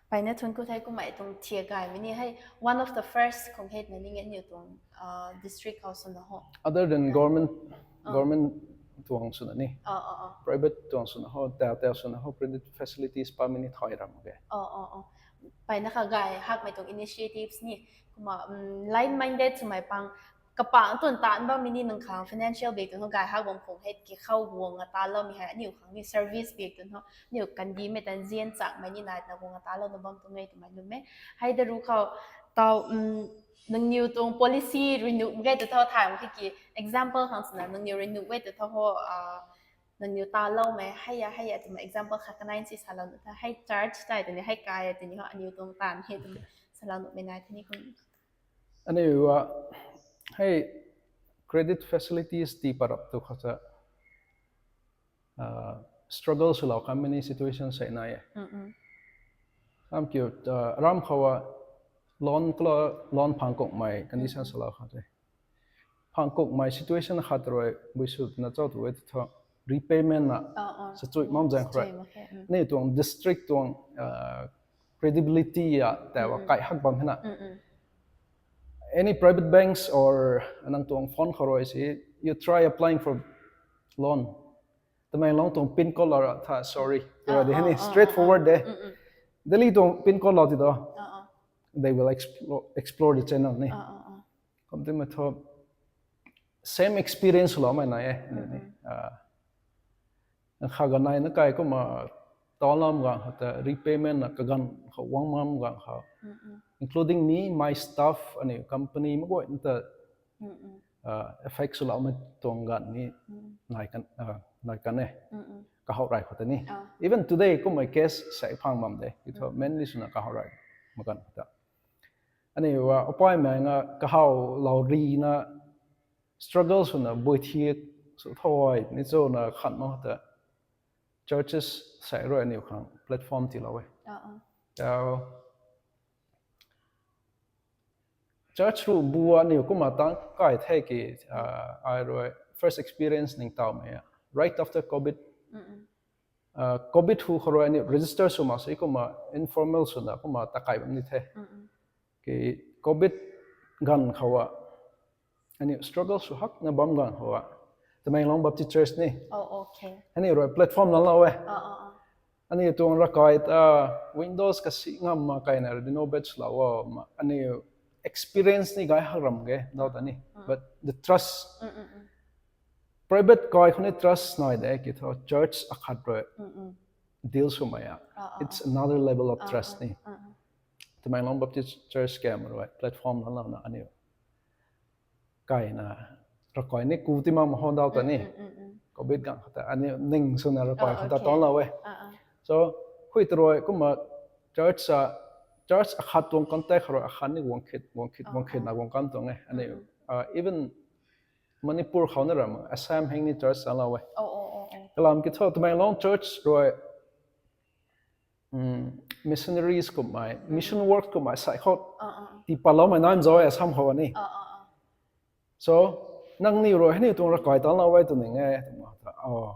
Mpeyna thuanc ku the. Kummei tuang thiak gaymei ni hei one of the first khang hei na ni nge aniu tuang district khou swna ho, other than government, government tuang swna ni, private tuang swna ho, tau tau swna ho, credit facilities pamei ni thay ram mak ge. Mpeyna kha gay hakmei tuang initiatives ni, kumna like-minded swmei pang, kapang tun tan bammei ni nang khang financial bik tun ho gay hak bam khang hei ki khou guang a taloumei hei aniu khang ni service bik tun ho, aniu kandihmei tan zian chakmei ni naina guang a talouna bam tuang e twmei lwm e. Hei da ru khou tau, nangniw tuang policy renew mak ge ta thu thay mak khe ki, example khang swna nangniw renew e ta thu ho, nangniw taloumei hei a hei a twmei example khat kanei si salou nu tha, hei charge tai tini, hei kai tini ho aniu tuang tan he twmei salou numei nai tini kum. Aniu a, hei credit facilities tii parap tu khou ta struggle swlou kanmei ni situation sei nai e. Am kiu, ram khou a loan kala, loan phang kukmei condition salou khou te, phang kukmei situation khat rui bui sw na chau tu e ta thu, repayment na sa chui mam zaeng khou rui, aniu tuang district tuang credibility a tau a kai hak bam hena. Any private banks or nang tuang phone khou rui si, you try applying for loan, Tamenglong tuang pin code lou ra tha, sorry, ra de hei ni straightforward de. Delhi tuang pin code lou ti do, they will explore, explore the channel ni. Kum timei thu same experience loumei nai e. Kha ganv nai na kai kumna talam gang khou ta repayment na kaganv khou guang mam gang khou, including me, my staff, aniu company mak guay ta effect swloumei tuang ganv ni nai kan e. Kahow rey khou ta ni, even today kummei case sei phang bam de, i thu mainly swna kahow rey mak ganv khou ta. Aniu a upaimei nga kahow lou rina struggle swna bui thiak sw tho ni chuna khan mak ta, churches sei rui aniu khang platform tiilou e. Church ru bu aniu kumna tang kai the ki, ai rui first experience ningtowmei a, right after covid. Mm-mm. Uh, covid hu khou rui aniu register sw mak si kumna informal swna kumna takai bam ni the. Mm-mm. Ki covid ganv khou a aniu struggle sw hakna bam ganv khou a, Tamenglong Baptist Church ni. Oh, okay. Aniu rui platform laalou e. Ah, ah, ah. Aniu tuang ravkai ta windows kasi ngam ma kaina renovate lou o ma aniu experience ni gay hak ram ge dau ta ni. Mm. But the trust. Mm, mm, mm. Private kai khou ni trust nai de, ki thu church akhat rui Mm, mm. deal swmei a. Ah, ah, It's ah. another level of Ah, trust ah, ni. Ah, ah. Tamenglong Baptist Church kam rui platform laalouna aniu kaina ravkai ni ku ti mak ma hon dau ta Mm, ni. mm, mm, mm. Covid ganv khou ta aniu ning swna ravkai Oh, khou ta okay. tan lou e. Ah, ah. So, hui ta rui kumna church a, church akhat tuang contact khou rui akhat ni guang khit, guang khit, Ah, guang khit ah. na guang kan tuang e. Aniu, Mm, mm. uh, even Manipur khou na ram, Assam heng ni church tan lou e. Oh, oh, oh, oh. Kalam ki thu Tamenglong Church rui, mm, missionaries kummei, Mm. mission work kummei sai khou Ah, ah. ti paloumei naimei zauc e Assam khou ni. Ah, ah, ah. So, nangniw rui hei ni tuang ravkai tan lou e tw ning e, tw ma ta, oh.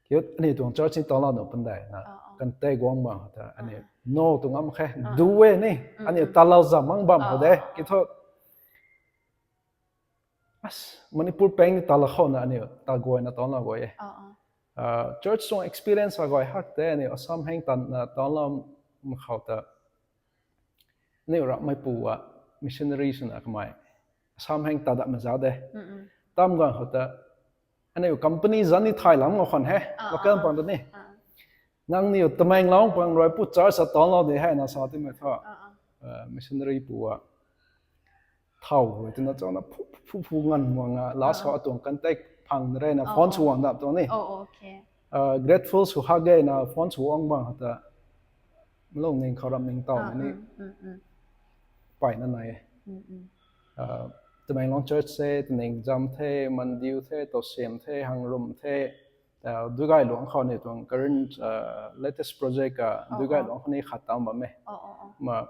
Kiu, aniu tuang church ni tan lou nu pandai na, Ah, ah. kan tei guang bang ta, aniu, Ah. no tuang am khe, Ah, du ah. e ni, Mm, aniu mm. tan lou zam mang bam Ah, ho de, ah, ah. ki thu, as, Manipur peng ni tan lou khou na aniu, ta guay na tan lou guay e. Ah, ah. Ah, church tuang experience a guay hak te, aniu Assam heng tan, na tan lou mak khou ta, aniu ramhmei pu a missionary swna kamei Assam heng ta dat ma za de. Mm, mm. Tam ganv khou ta, aniu company zan ni thay lam nga khwan he, Ah, local ah, pang ta ni. ah. Nangniw Tamenglong pang rui pu church a tan lou de hei na sa ti mei thu. Ah, ah. Uh, missionary pu a thau rui tina chana phu, phu, phu, phu ngan muang a, last Ah, khou ah. atuang contact phang rei na Ah, phone ah. sw wang dap tuang ni. Oh, okay. Uh, grateful sw hak ge na phone sw wang bang ta. Malung ning khou ram ning tau Ah, ni. mm, mm, mm. Pai na nai e. Mm, mm. Uh, Tamenglong Church the, Tamenglong Zam the, Mandiu the, Tousem the, Hangrum the, uh, Duigayluang khou ni tuang current, uh, latest project a Oh, Duigayluang khou ni khat tam bam e. Oh, oh, oh. Ma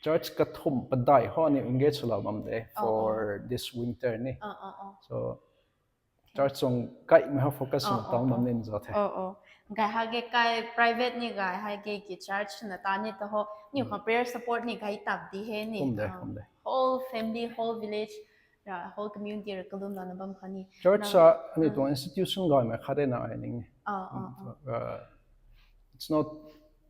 church kathumh padai khou ni engage sw lou bam de Oh, oh. for this winter ni. Oh, oh, oh. So, church song kaimei ha focus Oh, na oh, tang bam oh. nin zau the. Oh, oh. Gay ha ge kai private ni gay ha ge ki church na ta ni ta ho. Ni Mm. kha prayer support ni gay tap di he ni. Kum de, Ah, kum de. whole family, whole village, ra, whole community ra kalum la na bam kha ni. Church Nang sa ani Mm. tuang institution gay mei khat de na ai ning ni. Ah, ah, Mm, ah. uh, it's not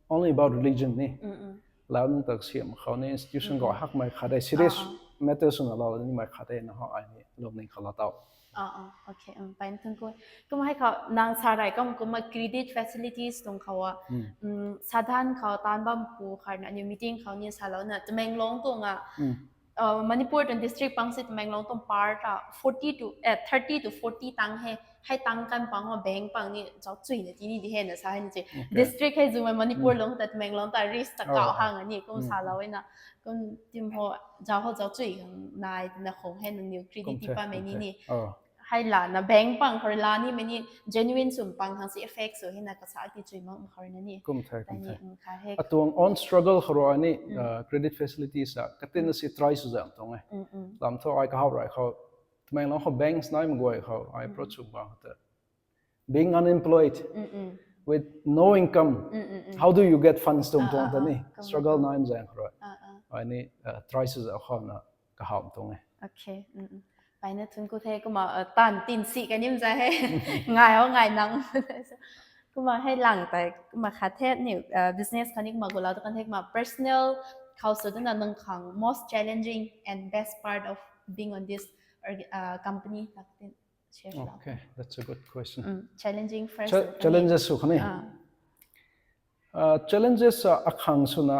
only about religion ni. Mm, mm. Lau nung tak siam khou ni institution Mm, gay mm. hak mei khat de serious Ah, ah. matters na lau ni mei khat de na ho ai ni lung ning kha la tau. Ah, ah, okay, um, pai na thun ku. Kum hei khou nang sa rai kam kum ma credit facilities tuang khou a, Hmm. um, sadhan khou tan bam pu khar na aniu meeting khou ni sa lou na Tamenglong tuang a, Hmm. uh, Manipur tuang district pang si Tamenglong tuang part a forty to, eh, thirty to forty tang he, hei tang kan pang ho bank pang ni zau chui na ti ni di he na sa hei ni chi. Okay. District hei zu mei Manipur Hmm. long ta Tamenglong ta risk ta Oh, kau oh. hang a ni kum Hmm. sa lou e na. Kum tim ho zau ho zau chui hang nai na khong hei nangniw credit Kum ti the, pa mei kum ni the. ni. Oh. Hei la na bank pang khou la ni mei ni genuine sum pang hang si effect sw hei na kasa ti chui mak ma khou na ni. Kum the, kum Tani the. um kha he. Atuang own struggle khou rui ni, Mm. uh, credit facilities a katin na si try sw zam tuang e. Mm, mm. Lam thu ai kahau rai khou, Tamenglong khou banks nai ma guay khou, ai Mm. approach sw bang ta. Being unemployed Mm, mm. with no income, Mm, mm, mm. how do you get funds tum Ah, tuang ah, ta ah. ni? Kum Struggle kum. nai ma zam khou rui. Ah, ah. Ai ni, uh, try sw zam khou na kahau tuang e. Okay. Mm, mm. Pai na thun ku the, kumna, uh, tan tin si ka nim za he. Ngai ho, ngai nang. Kumna hei lang tai, kumna khat the ni, uh, business khat ni kumna gula tu kan the kumna personal khou sw tu na nang khang most challenging and best part of being on this, uh, company, tak tin share lou. Okay, that's a good question. Mm, challenging first. Cha-, and then challenges sw kha ni. Ah. Uh, challenges, uh, akhang sw na,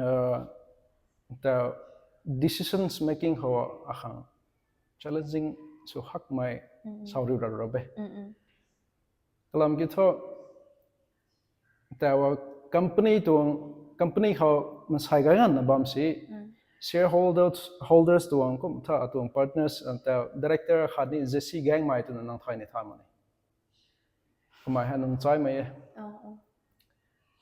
uh, the decisions making khou akhang challenging sw hak mei Mm. sau riu ra ra be. Mm, mm. Kalam ki thu, tawa company tuang, company khou mansei gay nganvna bam si, Mm. shareholders, holders tuang kum tha tuang partners, and tawa director khat ni J C Gangmei twna nang thay ni tha ma ni. Kamei hei nang chai mei e. Oh, oh.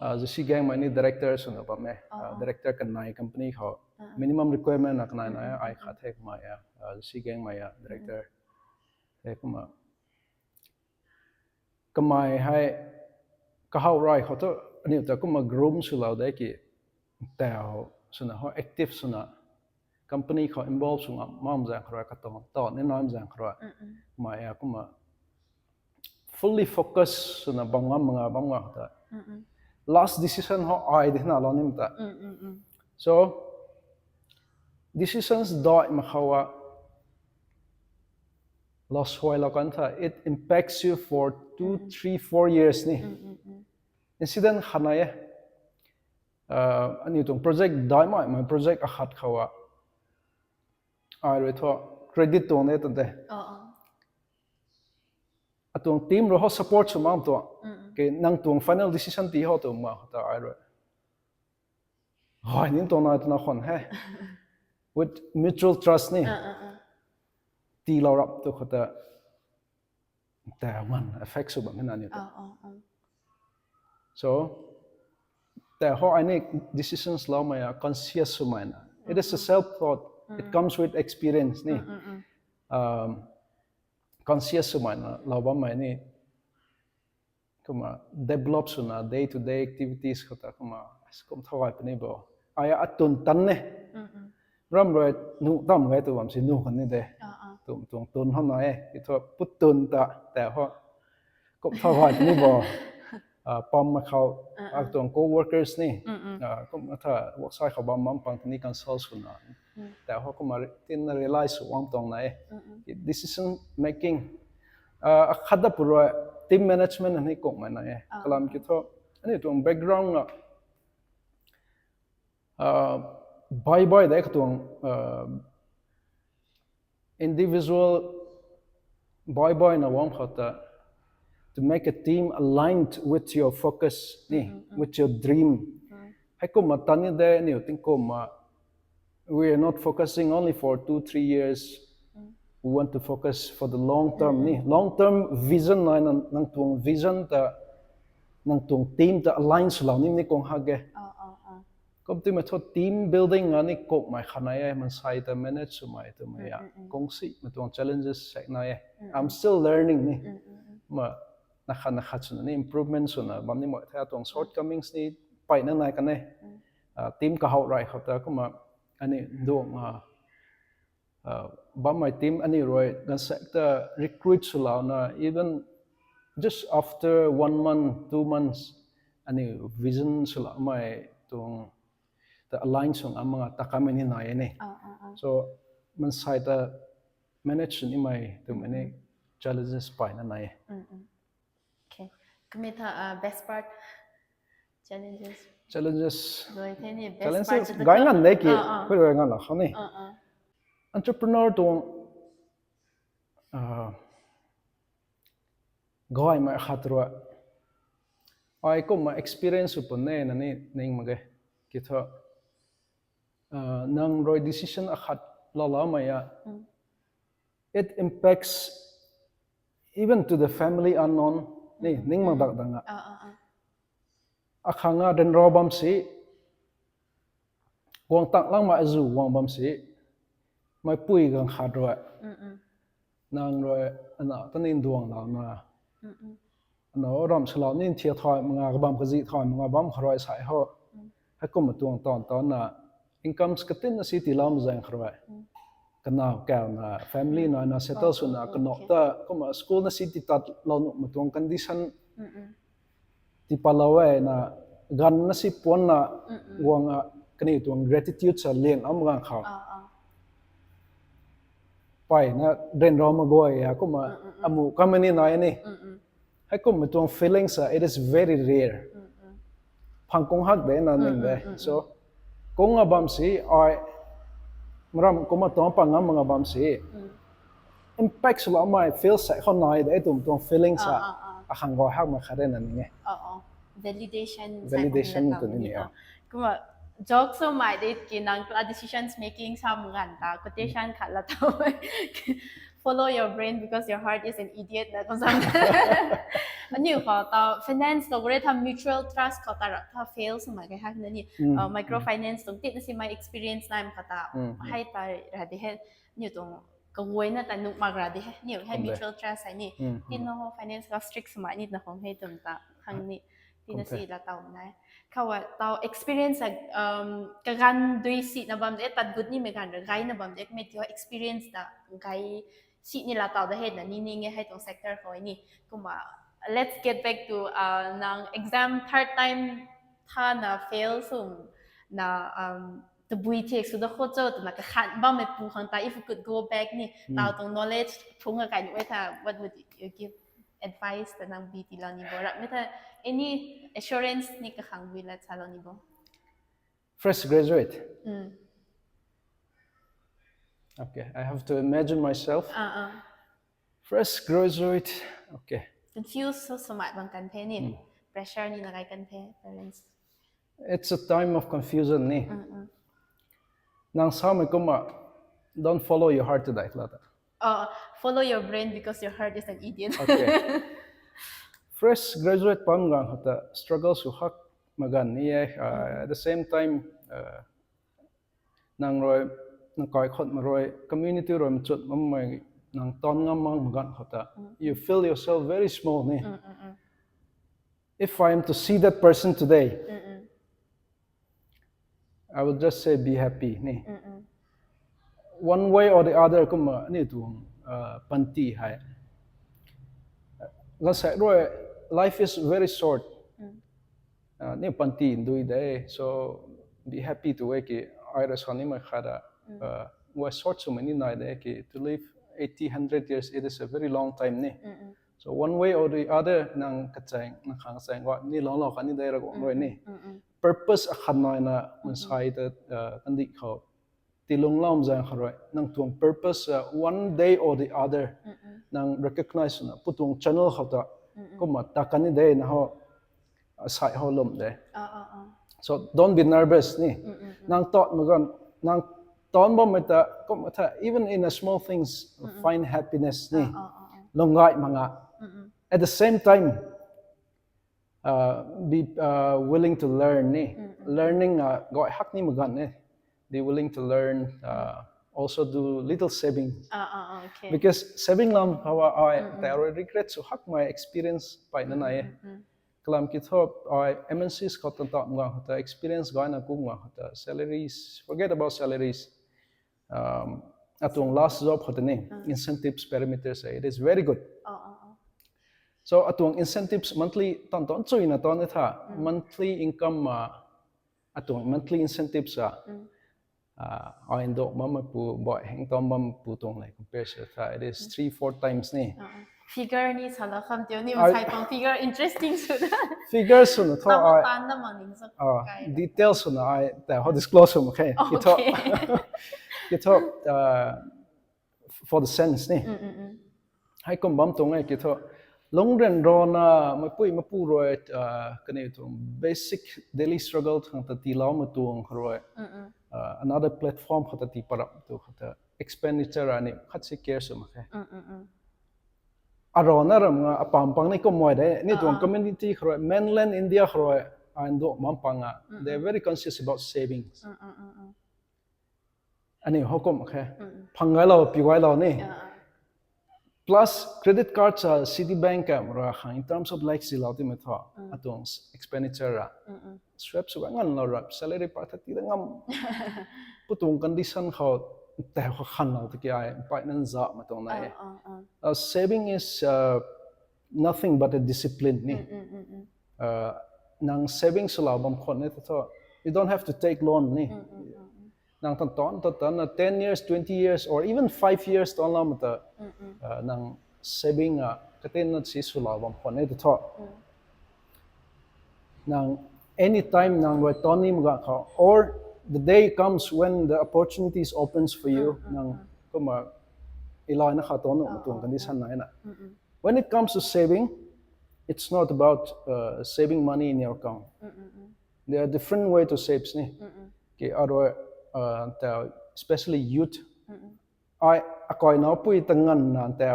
Zasi Gangmei ni director swna bam e. Director kanei company khou minimum requirement na kanei na ai khat the kumna a. Zasi Gangmei a director the kumna kamei hei kahaw rey khou thu aniu ta kumna groom swlou de ki tau swna ho active swna company khou involve sw ngam zaeng khou rui katuang tau ni nam zaeng khou rui mei a kumna fully focus swna bam ngam nga bam nga ta last decision ho ai di na lou nim ta. So decisions dai mak khou a lou suai lou kan tha, it impacts you for two, three, four years ni. Incident khat nai e. Aniu tuang project daimei mei project akhat khou a ai rui thu credit tuang de tante atuang team rui ho support sw mak tuang ke nang tuang final decision ti ho tu ma ta ai rui hai nin tuang na twna khwan he with mutual trust ni tiilou rap tu khou ta ta man affect sw bam na ni ta. So ta ho ai ni decisions loumei a conscious swmei na, it is a self thought, it comes with experience ni. Conscious swmei na lou bammei ni kumna develop swna day to day activities khou ta kumna kum thau gay puni bo ai atun tan ne ram rui nuh tam gay tu bam si nuh kan ni de. Tum tuang tun hana e ithu put tun ta ta ho kum thau gay puni bo pam ma khou atuang co-workers ni kum tha worksite khou bam bam pang ni consult swna ta ho kumna tinna realize sw wang tuang na e. Decision making akhat da pu rui team management ni kukmei na e kalam ki thu aniu tuang background na bai bai de katuang individual bai bai na wang khou ta to make a team aligned with your focus ni with your dream. Hei kumna tan ni de aniu tingkum a we are not focusing only for two three years, we want to focus for the long term ni long term vision nai nang tuang vision ta nang tuang team ta align swlou ni ni kung hak e. Kum timei thu team building a ni kukmei khat nai e mansei ta manage swmei twmei a kung si mei tuang challenges sek nai e. I'm still learning ni ma na khat na khat swna ni improvement swna bam ni mei the tuang shortcomings ni peyna nai kan e. Team kahaw rey khou ta kumna ani duang bammei team ani rui ganvsaekc ta recruit swlouna even just after one month two months ani vision swloumei tuang ta align sw ngam mak ta kamei ni nai e ni. So mansei ta manage sw nimei twmei ni challenges peyna nai e. Kamei tha best part challenges challenges Doi the ni best part gay ngan de ki khui rui ngan la khou ni entrepreneur tuang gaymei khat rui ai kumna experience sw pun e na ni ning mak ge. Ki thu nang rui decision akhat laloumei a it impacts even to the family unknown ni ning mak dak dang a akhang a ryanra bam si guang tak langmei azu guang bam si meipui gang khat rui nang rui ana ta ni duanglouna ana ramh swlou ni thiak thay mak nga kabam kazi thay mak nga bam khou rui sa e ho. Heikumna tuang tawn tawn na incomes katinna si tiiloumei zaeng khou rui kanow kauna family naina settle swna kanow ta kumna school na si tiitat lou nuhmei tuang condition tiipatlou e na ganv na si puanna guang a kaniw tuang gratitude sa lian am gang khou peyna ryanra mak guay a kumna amu kamei ni nai ni. Heikumna tuang feelings a it is very rare. Phang kung hak de na ning de so kung a bam si ai maram kumna tuang pang ngam mak nga bam si impact swloumei feel sa khou nai de twmei tuang feelings a akhang guay hak mak khat de na ning e. Validation Validation tu ni ni a Kumna joke swmei de ki nang tula decisions making sa mak ganv ta quotation khat la ta follow your brain because your heart is an idiot na kum sa Aniu khou ta finance khou gure tha mutual trust khou ta ra tha fail swmei kai hak na ni. Uh, microfinance tuang tina si my experience naimei khou ta hei ta ra de he niu tuang kaguayna ta nuh mak ra de he niu hei mutual trust hei ni. Tina ho finance khou strict swmei ni na khong hei tum ta khang ni. Tina si la tau nai. Khou a tau experience a, um, kaganv dui si na bam de tat gut ni mei ganv ra gai na bam de mei tio experience ta gai si ni la tau da he na ni ni nge hei tuang sector khou ni. Kumna let's get back to, uh, nang exam third time tha na fail sum na, um, tabui thiak sw da khou cho twna kakhan bam mei pu khang ta if you could go back ni tau tuang knowledge phung a kai ni wei tha what would you give advice ta nang bi ti lou ni bo rak mei tha any assurance ni kakhang bui la cha lou ni bo. Fresh graduate. Okay, I have to imagine myself. Ah, ah. Fresh graduate. Okay. Confuse so so mai bang kan the ni. Pressure ni na kai kan the parents. It's a time of confusion ni. Nang samei kumna, don't follow your heart today la ta. Uh, follow your brain because your heart is an idiot. Okay. Fresh graduate pam gang hata struggle sw hak magan ni e. Uh, at the same time, uh, nang rui, nang kai khot ma rui, community rui machut mammei nang ton ngam mang magan hata. You feel yourself very small ni. If I am to see that person today, I will just say be happy ni. One way or the other kumna ni tuang, uh, panty hei. Ganv sai rui life is very short. Uh, ni panty ndui de, so be happy to e ki ai ra sa ni mai kha da. Uh, wa short swmei ni nai de ki to live eighty, hundred years, it is a very long time ni. So one way or the other nang kachang, nang khang kachang wa ni long long kani dai ra guang rui ni. Purpose akhat nai na mansai ta, uh, kandih khou tilung lam zang kha rui nang tuang purpose, uh, one day or the other nang recognize na pu tuang channel khou ta kumna ta kani dai na ho, uh, sai ho lum de. So don't be nervous ni. Nang tot magan, nang ton bam mei ta kumna tha even in a small things find happiness ni. Lunggai manga. At the same time, uh, be, uh, willing to learn ni. Learning, uh, goi hak ni magan ni. Be willing to learn, uh, also do little saving. Ah, ah, ah, okay. Because saving lam hawa ai ta rui regret sw hak my experience pai na nai. Kalam ki tho ai M N Cs khou tan tam gang hata experience gay na kum gang hata salaries, forget about salaries. Um, atuang last job hata ni incentives parameters, eh, it is very good. So atuang incentives monthly tan ton chui na ton tha monthly income ma atuang monthly incentives a, uh, ai ndo mama pu boy heng tom mama pu tuang le compare se tha it is three four times ni. Figure ni sala kham teo ni masai pang figure interesting sw na. Figure sw na tho ai. Tan na maning sa. Details sw na ai ta ho disclose sw ma khe. Ki tho. Ki tho, uh, for the sense ni. Hei kum bam tuang e ki tho. Lungren ro na mapui mapu rui, uh, kani tuang basic daily struggle thang ta ti lau ma tuang rui. Uh, another platform khou ta ti parap tu khou ta expenditure ani khat si care sw ma khe. Arana ram nga apam pang ni kum moi de ni tuang community khou rui mainland India khou rui ai ndo mam pang a they are very conscious about savings. Ani ho kum khe phang gai lo pi gai lo ni. Plus credit card sa Citibank ka ra khang in terms of like si lo ti me tho atuang expenditure ra. Swap sw ngan lo ra salary pa thati da ngam. Putung condition khou tei khou khan lo tiki ai pai nan za ma tuang na e. Uh, saving is, uh, nothing but a discipline ni. Uh, nang saving sw lau bam khon ni tho. You don't have to take loan ni. Nang tan ton tan ton na ten years, twenty years, or even five years ton lam ta, uh, nang saving a katin na si sw lau bam khon ni tho. Nang anytime nang rui ton ni mga kha, or the day comes when the opportunities opens for you, nang kuma ilai na kha ton ma tuang condition na na. When it comes to saving, it's not about, uh, saving money in your account. There are different way to save ni. Ki arui, uh, ta, especially youth, Ai akai na pui tangan na te,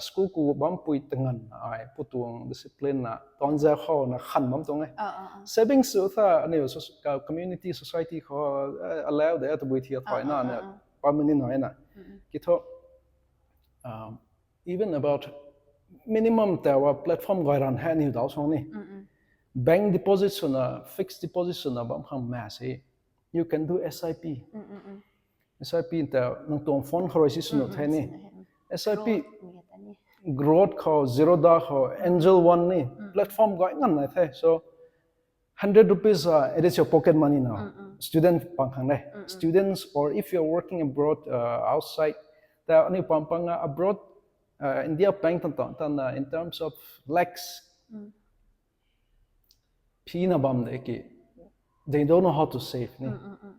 school ku bam pui tangan na ai putuang discipline na tonza khou na khan bam tuang e. Savings su tha aniu community, society khou alau de tabui thi thai na ne permanent na e na. Kitho even about minimum tawa platform gay ran hei aniu dau song ni. Bank deposit swna, fixed deposit swna bam khang ma se. You can do S I P. S I P ta nang tuang phone khou rui si swna the ni. S I P growth khou, Zerodha khou, Angel One ni platform gay ngan nai the. So hundred rupees, uh, it is your pocket money now. Student pang khang de. Students, or if you're working abroad, uh, outside, ta aniu pang pang abroad, uh, India pang tan tan tan in terms of lakhs, phi na bam de ki, they don't know how to save ni.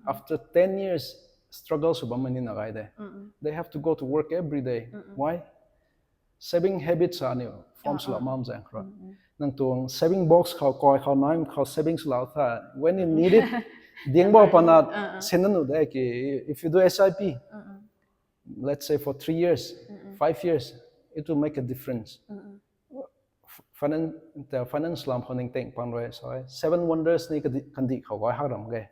After ten years struggle sw bam ni na gay de. They have to go to work every day. Why? Saving habits aniu form sw la mam zang khra. Nang tuang saving box khou, koi khou, naim khou savings lau tha. When you need it, diang bo pana sen na nu de ki, if you do S I P, let's say for three years, five years, it will make a difference. Finance, the finance lam khou ning teng pan rui, so seven wonders ni kandi khou gay hak ram ge.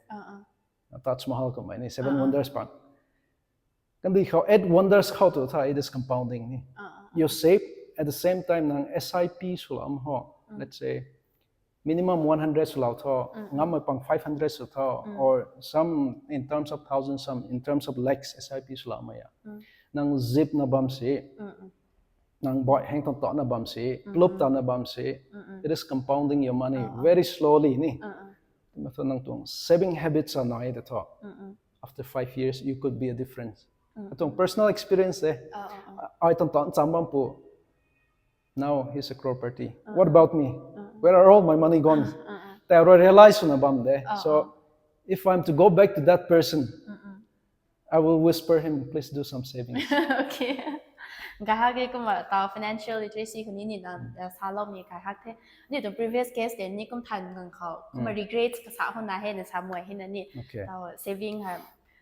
Taj Mahal kamei ni seven wonders pan. Kandi khou eight wonders khou tu tha, it is compounding ni. You save, at the same time nang S I P sw lam ho. Let's say minimum one hundred sw lau tho, ngam mai pang five hundred sw tho, or some in terms of thousands, some in terms of lakhs S I P sw lam mai ya. Nang zip na bam si, nang boi heng ton ton na bam si, plup ta na bam si, it is compounding your money very slowly ni. Tumei thu nang tuang saving habits a nai de tho. After five years, you could be a difference. Atuang personal experience de. Ai ton ton cham bam pu. Now he's a crorepati. What about me? Where are all my money gone? Tei rui realize swna bam de. So if I'm to go back to that person, I will whisper him, please do some savings. Okay. Gahak e kumna tau financial literacy khou ni ni na salou ni gahak the. Ni tu previous case de ni kum than ngang khou kumna regrets kasa hou na he na sa muai he na ni. Okay. Tau saving ha.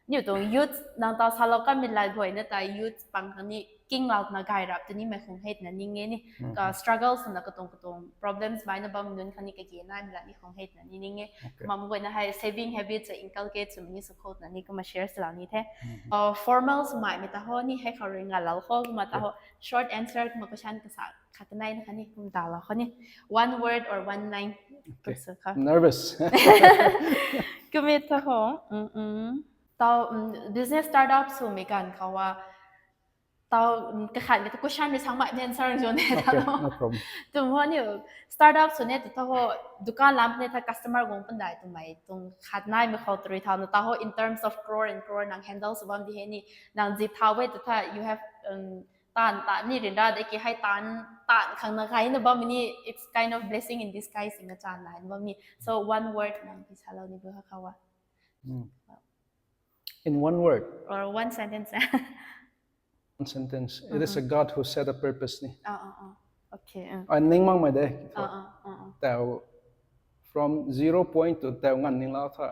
Ni tu youth nang tau salou kam mi lai guay na ta youth pang khang ni king lau na gay rap tu ni mai khung het na ning e ni. Ka struggles na katung katung problems bai na bam nun khang ni kagi na mi la ni khung het na ni ning e. Okay. Mam guay na hai saving habits inculcate sw ni sw khou na ni kumna share sw lau ni the. Uh, formal sw mai mi ta ho ni hei khou ring nga lau ho kumna ta ho short answer kumna question kasa khat nai na khang ni kum ta lau ho ni. One word or one line. Okay. Nervous. Kumna ta ho. Mm-mm. Tau, mm, business startup sw mi kan khou a, tau, mm, kakhat mi ta question mi sang mai answer jo ne ta lo. Okay, no problem. Tum ho ni startup sw ne ta ho dukan lam ne ta customer guang pandai tumei tung khat nai mi khou three thousand ta ho in terms of crore and crore nang handle sw bam di he ni nang zip thau e ta tha you have, um, tan tan ni rin ra de ki hai tan tan khang na gai na bam ni it's kind of blessing in disguise na chan nai na bam ni. So one word nang pi salou ni bu ha khou a. Mm. In one word. Or one sentence. One sentence. It is a God who set a purpose ni. Ah, ah, ah. Okay. Uh. Ai ning mang mai de. Ah, ah, ah, ah. Tau from zero point to tau ngan ning lau tha.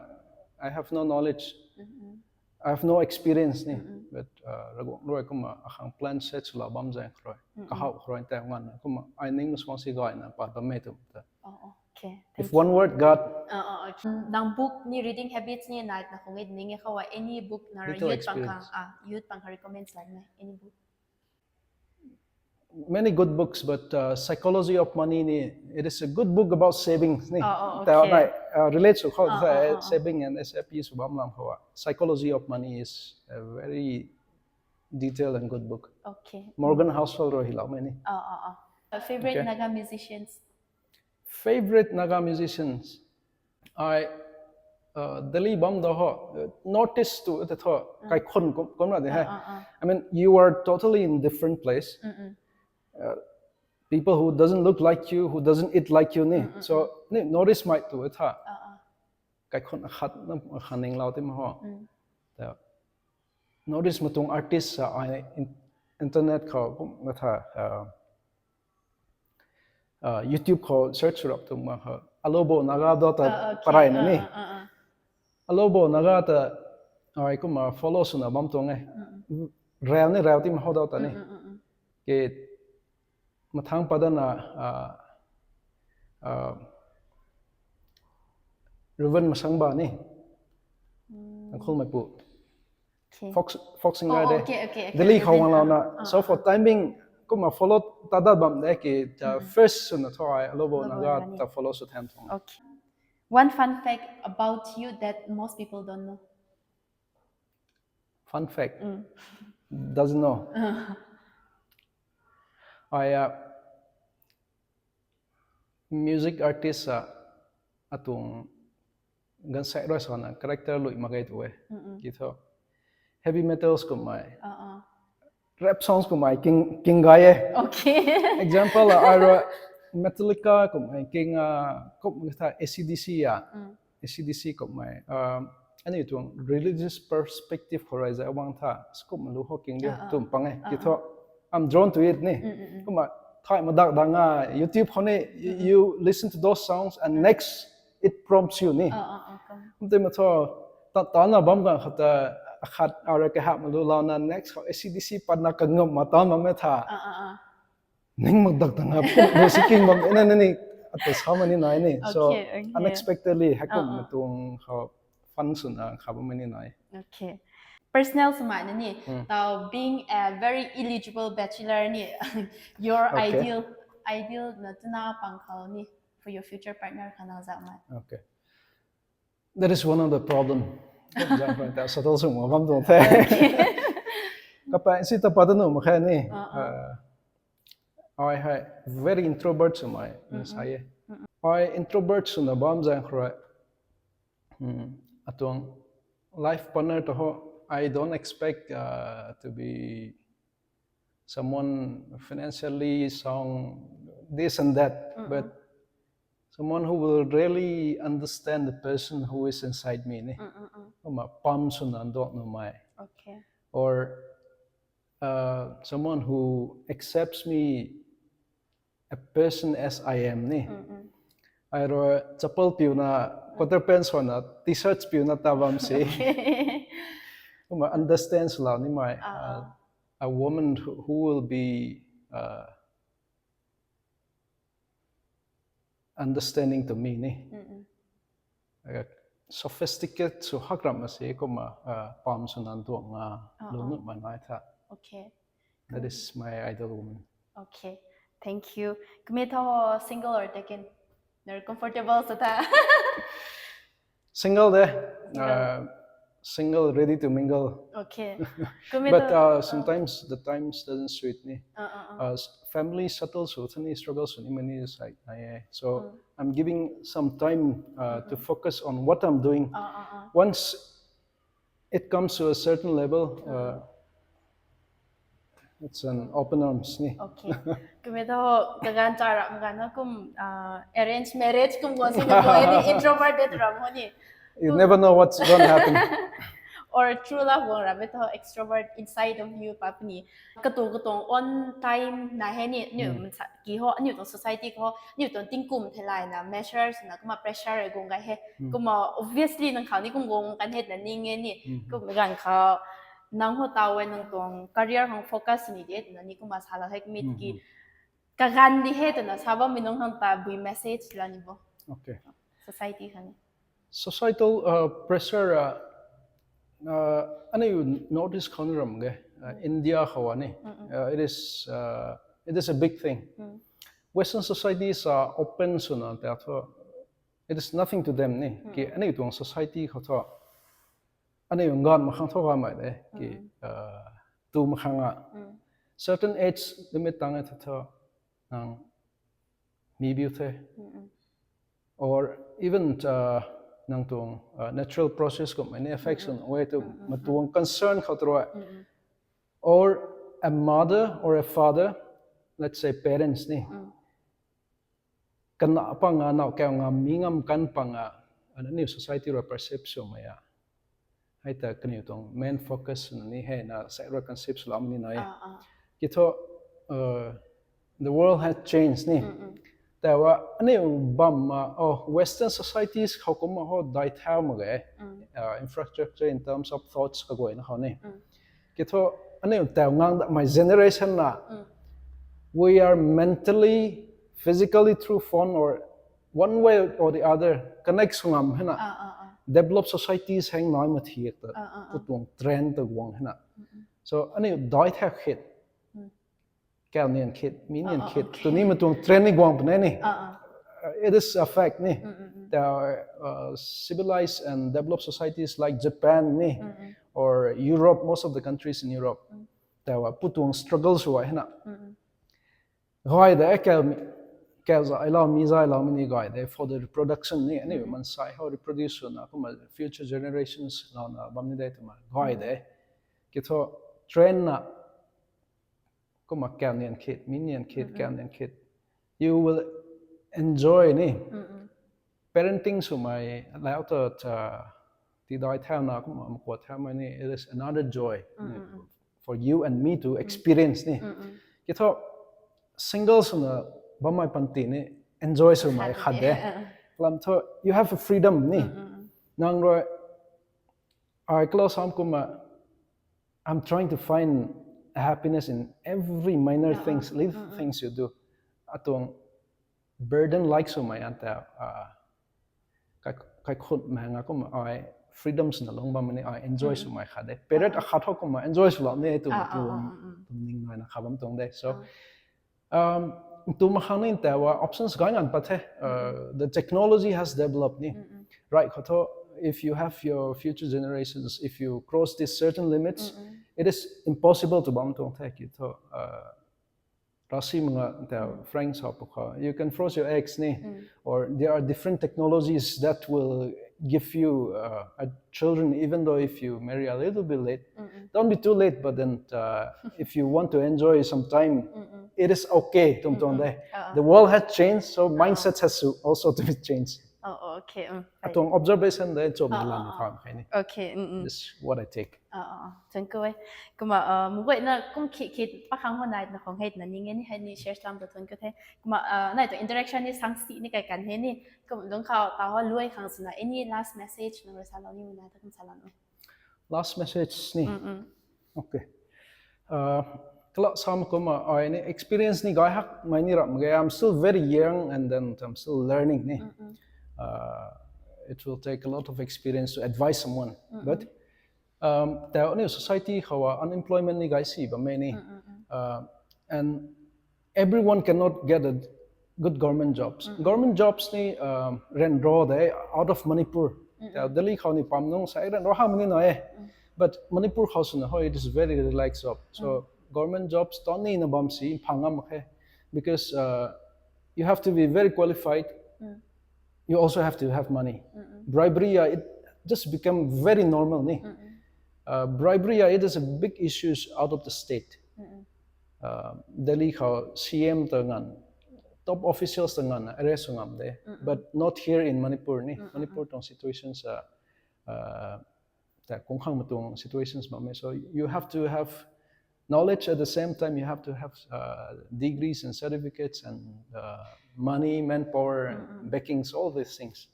I have no knowledge. Mm-hmm. I have no experience ni. Mm-hmm. But, uh, Ravguangc rui kumna akhang plan set sw la bam zang rui. Mm-hmm. Kahau rui tau ngan kumna ai ning maswang si gay na pat bam me tu ta. Oh, oh. Okay. If one word, God. Uh, uh, okay. Nang book ni reading habits ni nai na khong e ning e khou a any book na youth pang kha, ah, youth pang kha recommends like na any book. Many good books, but, uh, Psychology of Money ni, it is a good book about savings ni. Oh, oh, okay. Tau nai, uh, relate sw khou tha, saving and S I P sw bam lam khou a. Psychology of Money is a very detailed and good book. Okay. Morgan Housel rui hi lau me ni. Oh, oh, oh. Favorite Naga musicians? Favorite Naga musicians? I, uh, Delhi bam da ho, uh, North East tu te tho, kaikhun kum, kum na de hai. I mean, you are totally in different place. Uh, people who doesn't look like you, who doesn't eat like you ni. So, ni North East mei tu tha. Kaikhun akhat na khan ning lau ti ma ho. Ta North East matuang artist sa ai in-, internet khou kum na tha, uh, uh, YouTube khou search sw rap tu ma ho. Alobo Naga do ta parai na ni. Alobo Naga ta ai kumna follow swna bam tuang e. rau ni rau ti ma how dau ta ni. Ki mathang padana, uh, uh, Ruben Masangba ni. Tangkhul mei pu. Folk, folk singer de. Delhi khou wang launa. So for timing, kumna follow ta dat bam de ki, first swna thu ai Alobo Naga ta follow sw them tuang. One fun fact about you that most people don't know. Fun fact. Doesn't know. I, uh, music artist, uh, atuang ganvsaekc rui sana character lui mak ge tu e. Ki thu heavy metals kummei, rap songs kummei king, king gay e. Example, uh, aru Metallica kummei king, uh, kum tha A C D C ya. A C D C kummei, uh, aniu tuang religious perspective khou rui zauc bang tha, skum lu ho king de tum pang e. Ki thu I'm drawn to it ni. Kumna thay madak dang a YouTube khou ni, you listen to those songs and next it prompts you ni. Kum tei ma thu ta, tana bam ganv khou ta akhat aru kahak ma lu launa next khou A C D C patna kangam ma tan bam e tha. Ning mak dak dang a pum lu si king bam e na ni, ata sa ma ni nai ni. So unexpectedly hei kum tuang khou fun swna kha bam e ni nai. Personal swmei na ni, tau being a very eligible bachelor ni, your ideal, ideal na tuna pang khou ni for your future partner khana zauhmei. That is one of the problem. Settle sw ma bam tuang the. Kapaeng si ta pat nuh mak khe ni. Ai hei very introvert swmei sa e. Ai introvert swna bam zaeng khou rui, atuang life partner ta ho, I don't expect, uh, to be someone financially sound, this and that, but someone who will really understand the person who is inside me ni. Kumna pam swna nduak nuhmei. Or, uh, someone who accepts me a person as I am ni. Ai rui chappal piuna, quarter pants swna, t-shirts piuna ta bam si. Kumna understand swlou nimei, uh, a woman who, who will be, uh, understanding to me ni. Sophisticated sw hak ram ma si kumna, uh, pam swna nduak nga, lu nuhmei nai tha. That is my ideal woman. Thank you. Kumna thu single or taken? Nang comfortable sw tha. Single de. Uh, single, ready to mingle. But, uh, sometimes the times doesn't suit ni. Uh, family settle sw thani struggle sw nimei ni sai nai e. So I'm giving some time, uh, to focus on what I'm doing. Once it comes to a certain level, uh, it's an open arms ni. Kumna thu kaganv cha ram ganv na kum, uh, arranged marriage kum guang si na guang ni introvert de tu ram ho ni. You never know what's gonna happen. Or true love guang ram e thu extrovert inside of you pa puni. Katuang katuang own time na he ni, aniu ki ho, aniu tuang society khou, aniu tuang tingkum theilayna measures na kumna pressure e guang gay he. Kumna obviously nang khou ni kum guang kan he twna ning e ni. Kum ganv khou nang ho taw e nang tuang career khang focus ni de twna ni kumna salou hei kmit ki. Kaganv di he twna sa bammei nunc khang ta bui message lani bo. Society khang. Societal, uh, pressure, uh, uh, aniu North East khou ni ram ge, uh, India khou ni, uh, it is, uh, it is a big thing. Western societies are open swna ta thu, it is nothing to them ni. Ki aniu tuang society khou thu, aniu nganv mak khang thu gamei de ki, uh, tu mak khang a certain age limit tang e thu thu, nang mi biu the. Or even, uh, nang tuang, uh, natural process kummei ni affection e tu, matuang concern khou tu rui. Or a mother or a father, let's say parents ni. Kana pang a, now kau nga mi ngam kan pang a, aniu society rui perception mei a. Hei ta kaniw tuang main focus na ni hei na sai rui concept swlam ni nai. Ki thu, uh, the world has changed ni. Tawa aniu bam ma, oh, Western societies khou kumna ho dai thau mak ge. Uh, infrastructure in terms of thoughts kaguayna khou ni. Ki thu, Aniu tau ngang da my generation na, we are mentally, physically through phone or one way or the other connect sw ngam hena, developed societies hang nai mathiak ta, pu tuang trend ta guang hena. So aniu dai thak khit, kau nian khit, mi nian khit, tuni ma tuang trend ni guang pune ni. It is a fact ni. There are civilized and developed societies like Japan ni, or Europe, most of the countries in Europe. Tau pu tuang struggle sw hena. Gay de, kau, kau za ai lau, mi zai lau, mi ni gay de, for the reproduction ni, aniu mansei how reproduce na, kumna future generations na na bam ni de twna gay de. Kitho trend na, kumna kau nian khit, mi nian khit, kau nian khit, you will enjoy ni. Parenting swmei lau ta, tidai thau na kumna makua thaumei ni, it is another joy for you and me to experience ni. Kitho single swna bammei panty ni enjoy swmei khat de. Lam thu you have a freedom ni. Nang rui ai kalo sam kumna, I'm trying to find happiness in every minor things, little things you do. Atuang burden like swmei an ta, kaikhut mei nga kumna ai freedom swna lung bammei ni ai enjoy swmei khat de. Period akhat ho kumna enjoy swlou ni tu, tu ning naina kha bam tuang de. So, tu ma khang ni ta options gay ngan pat the. The technology has developed ni. Right khou thu, if you have your future generations, if you cross these certain limits, it is impossible to bam tuang the ki thu, rasi manga ta Frank sa pu kha, you can froze your eggs ni, or there are different technologies that will give you uh, a children, even though if you marry a little bit late, don't be too late, but then uh, if you want to enjoy some time, it is okay. Tum tuang de. The world has changed, so mindset has to also to be changed. Oh, okay. Atuang observation de chom ni lam tham khe ni. Okay. This is what I take. Thank you. Kumna muguayna kum khit khit pakhang ho nai na khong hei na ning e ni, hei ni share lam ta thank you the. Kumna nai tu interaction ni sangsi ni kai kan he ni. Kum dungc khou ta ho luai khang swna any last message nang rui salou ni na ta kum salou ni. Last message ni. Okay. Kala sam kumna ai ni experience ni gay hak mei ni ram ge. I'm still very young and then I'm still learning ni. It will take a lot of experience to advise someone. But tau ni society khou unemployment ni gay si bammei ni. And everyone cannot get a good government jobs. Government jobs ni rent ro de out of Manipur. Tau Delhi khou ni pam nung sai rent ro ha mani na e. But Manipur khou swna ho, it is very relaxed job. So government jobs ton ni na bam si phang ngam khe, because uh, you have to be very qualified. You also have to have money. Bribery, uh, it just become very normal ni. Uh, bribery, uh, it is a big issues out of the state. Uh, Delhi khou C M ta ngan, top officials ta ngan arrest ngam de. But not here in Manipur ni. Manipur tuang situations uh, uh, ta kung khang matuang situations bam e. So you have to have knowledge, at the same time you have to have uh, degrees and certificates and uh, money, manpower, and backings, all these things.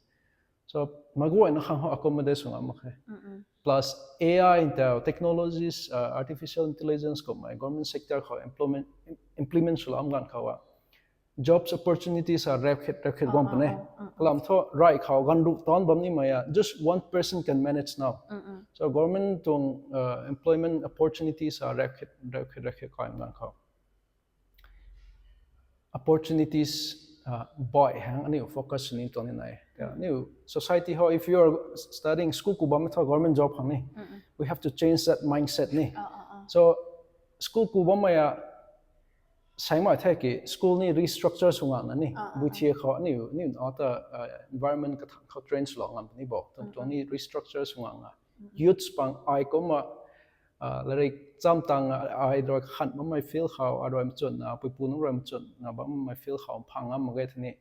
So maguayna khang ho accommodate sw ngam mak khe. Plus A I in tau technologies, uh, artificial intelligence kummei government sector khou implement, implement sw lam ganv khou a jobs opportunities are rap khit rap khit guang pune. Kalam thu rai khou ganv ruk tawn bam ni mei a, just one person can manage now. So government tuang uh, employment opportunities are rap khit rap khit rap khit kai ganv khou opportunities uh, bai hang aniu focus ni tuang ni nai. Aniu society ho, if you are studying school ku bam thu government job khang ni, we have to change that mindset ni. So school ku bam mei a, sai mai the ki school ni restructure sw ngam na ni. Bui thia khou aniu, aniu na ta uh, environment ka thang khou train sw lou ngam ni bo. Tum tuang ni restructure sw ngam na. Youths pang ai kumna uh, larik cham tang ai rui khan bam mei field khou, ai rui machun na, puipu nung rui machun na bam mei field khou phang ngam mak ge thani.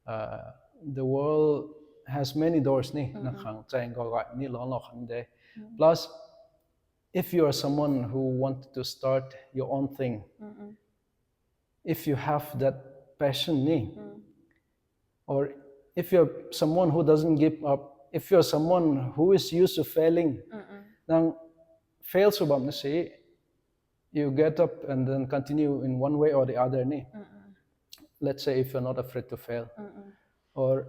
Uh, the world has many doors ni, na khang chaeng gou gay ni lou lou khan de. Plus, if you are someone who want to start your own thing, if you have that passion ni, or if you're someone who doesn't give up, if you're someone who is used to failing, nang fail sw bam na si, you get up and then continue in one way or the other ni. Let's say if you're not afraid to fail. Or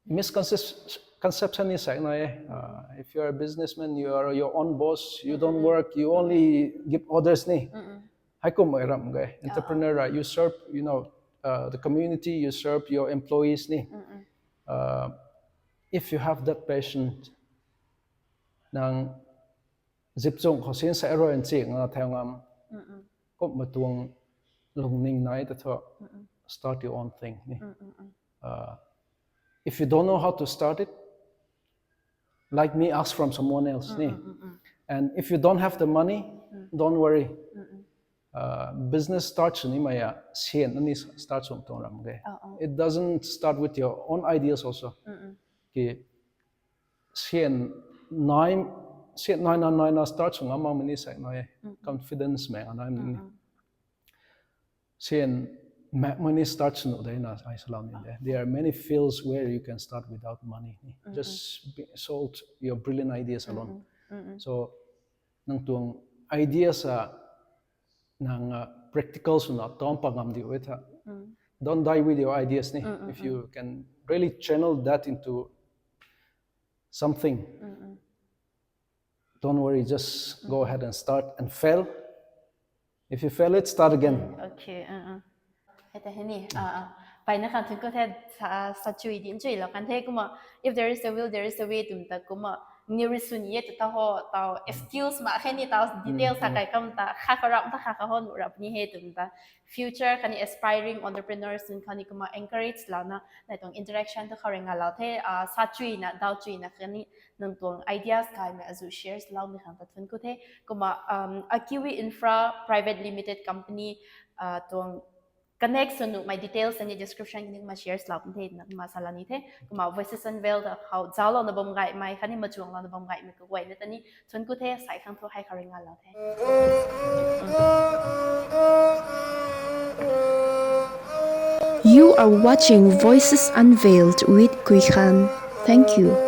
misconception ni sai na e. Uh, if you are a business man, you are your own boss, you don't work, you only give orders ni. Hei kum ei ram ge. Entrepreneur, right? You serve, you know, uh, the community, you serve your employees ni. Uh, if you have that passion, nang zip chung khou sin sa rui nching nga thau ngam. Kum matuang lungning nai ta thu, start your own thing ni. Uh, if you don't know how to start it, like me, ask from someone else ni. And if you don't have the money, don't worry. Uh, business start sw nimei a, syan na ni start sw tuang ram ge. It doesn't start with your own ideas also. Ki syan nai, syan nai na nai na start sw ngam makmei ni sai nai e. Confidence mei a nai ni. Syan makmei ni start sw nuh de na ai salou ni de. There are many fields where you can start without money ni. Just be, sold your brilliant ideas alone. So nang tuang ideas a nang uh, practical swna tom pa ngam di e tha. Don't die with your ideas ni. If you can really channel that into something, don't worry, just go ahead and start and fail. If you fail it, start again. Okay. Hei ta hei ni, pai na khang thun khou the, sa chui di chui lou kan the kumna, if there is a will, there is a way twmei ta kumna, ni ri sw ni e ta ho, tau skills ma khe ni, tau details sa kai kam ta kha kha ram ta kha kha ho nuh rap ni he twmei ta, future khatni aspiring entrepreneurs nunc khatni kumna encourage louna nai tuang interaction ta khou rui ngalou the. Sa chuina, dau chuina khatni nang tuang ideas kaimei azu share loumei khang ta thun khou the. Kumna Akiwi Infra Private Limited Company tuang connect sw nuhmei details ani description kini kumna share lou pun the na kumna salou ni the. Kumna Voices Unveiled ta khou zauclouna bam gaymei khatni machuanglouna bam gaymei kaguayna ta ni thun khou the. Sai khang thu hei khou rui ngalou the. You are watching Voices Unveiled with Kuikhan. Thank you.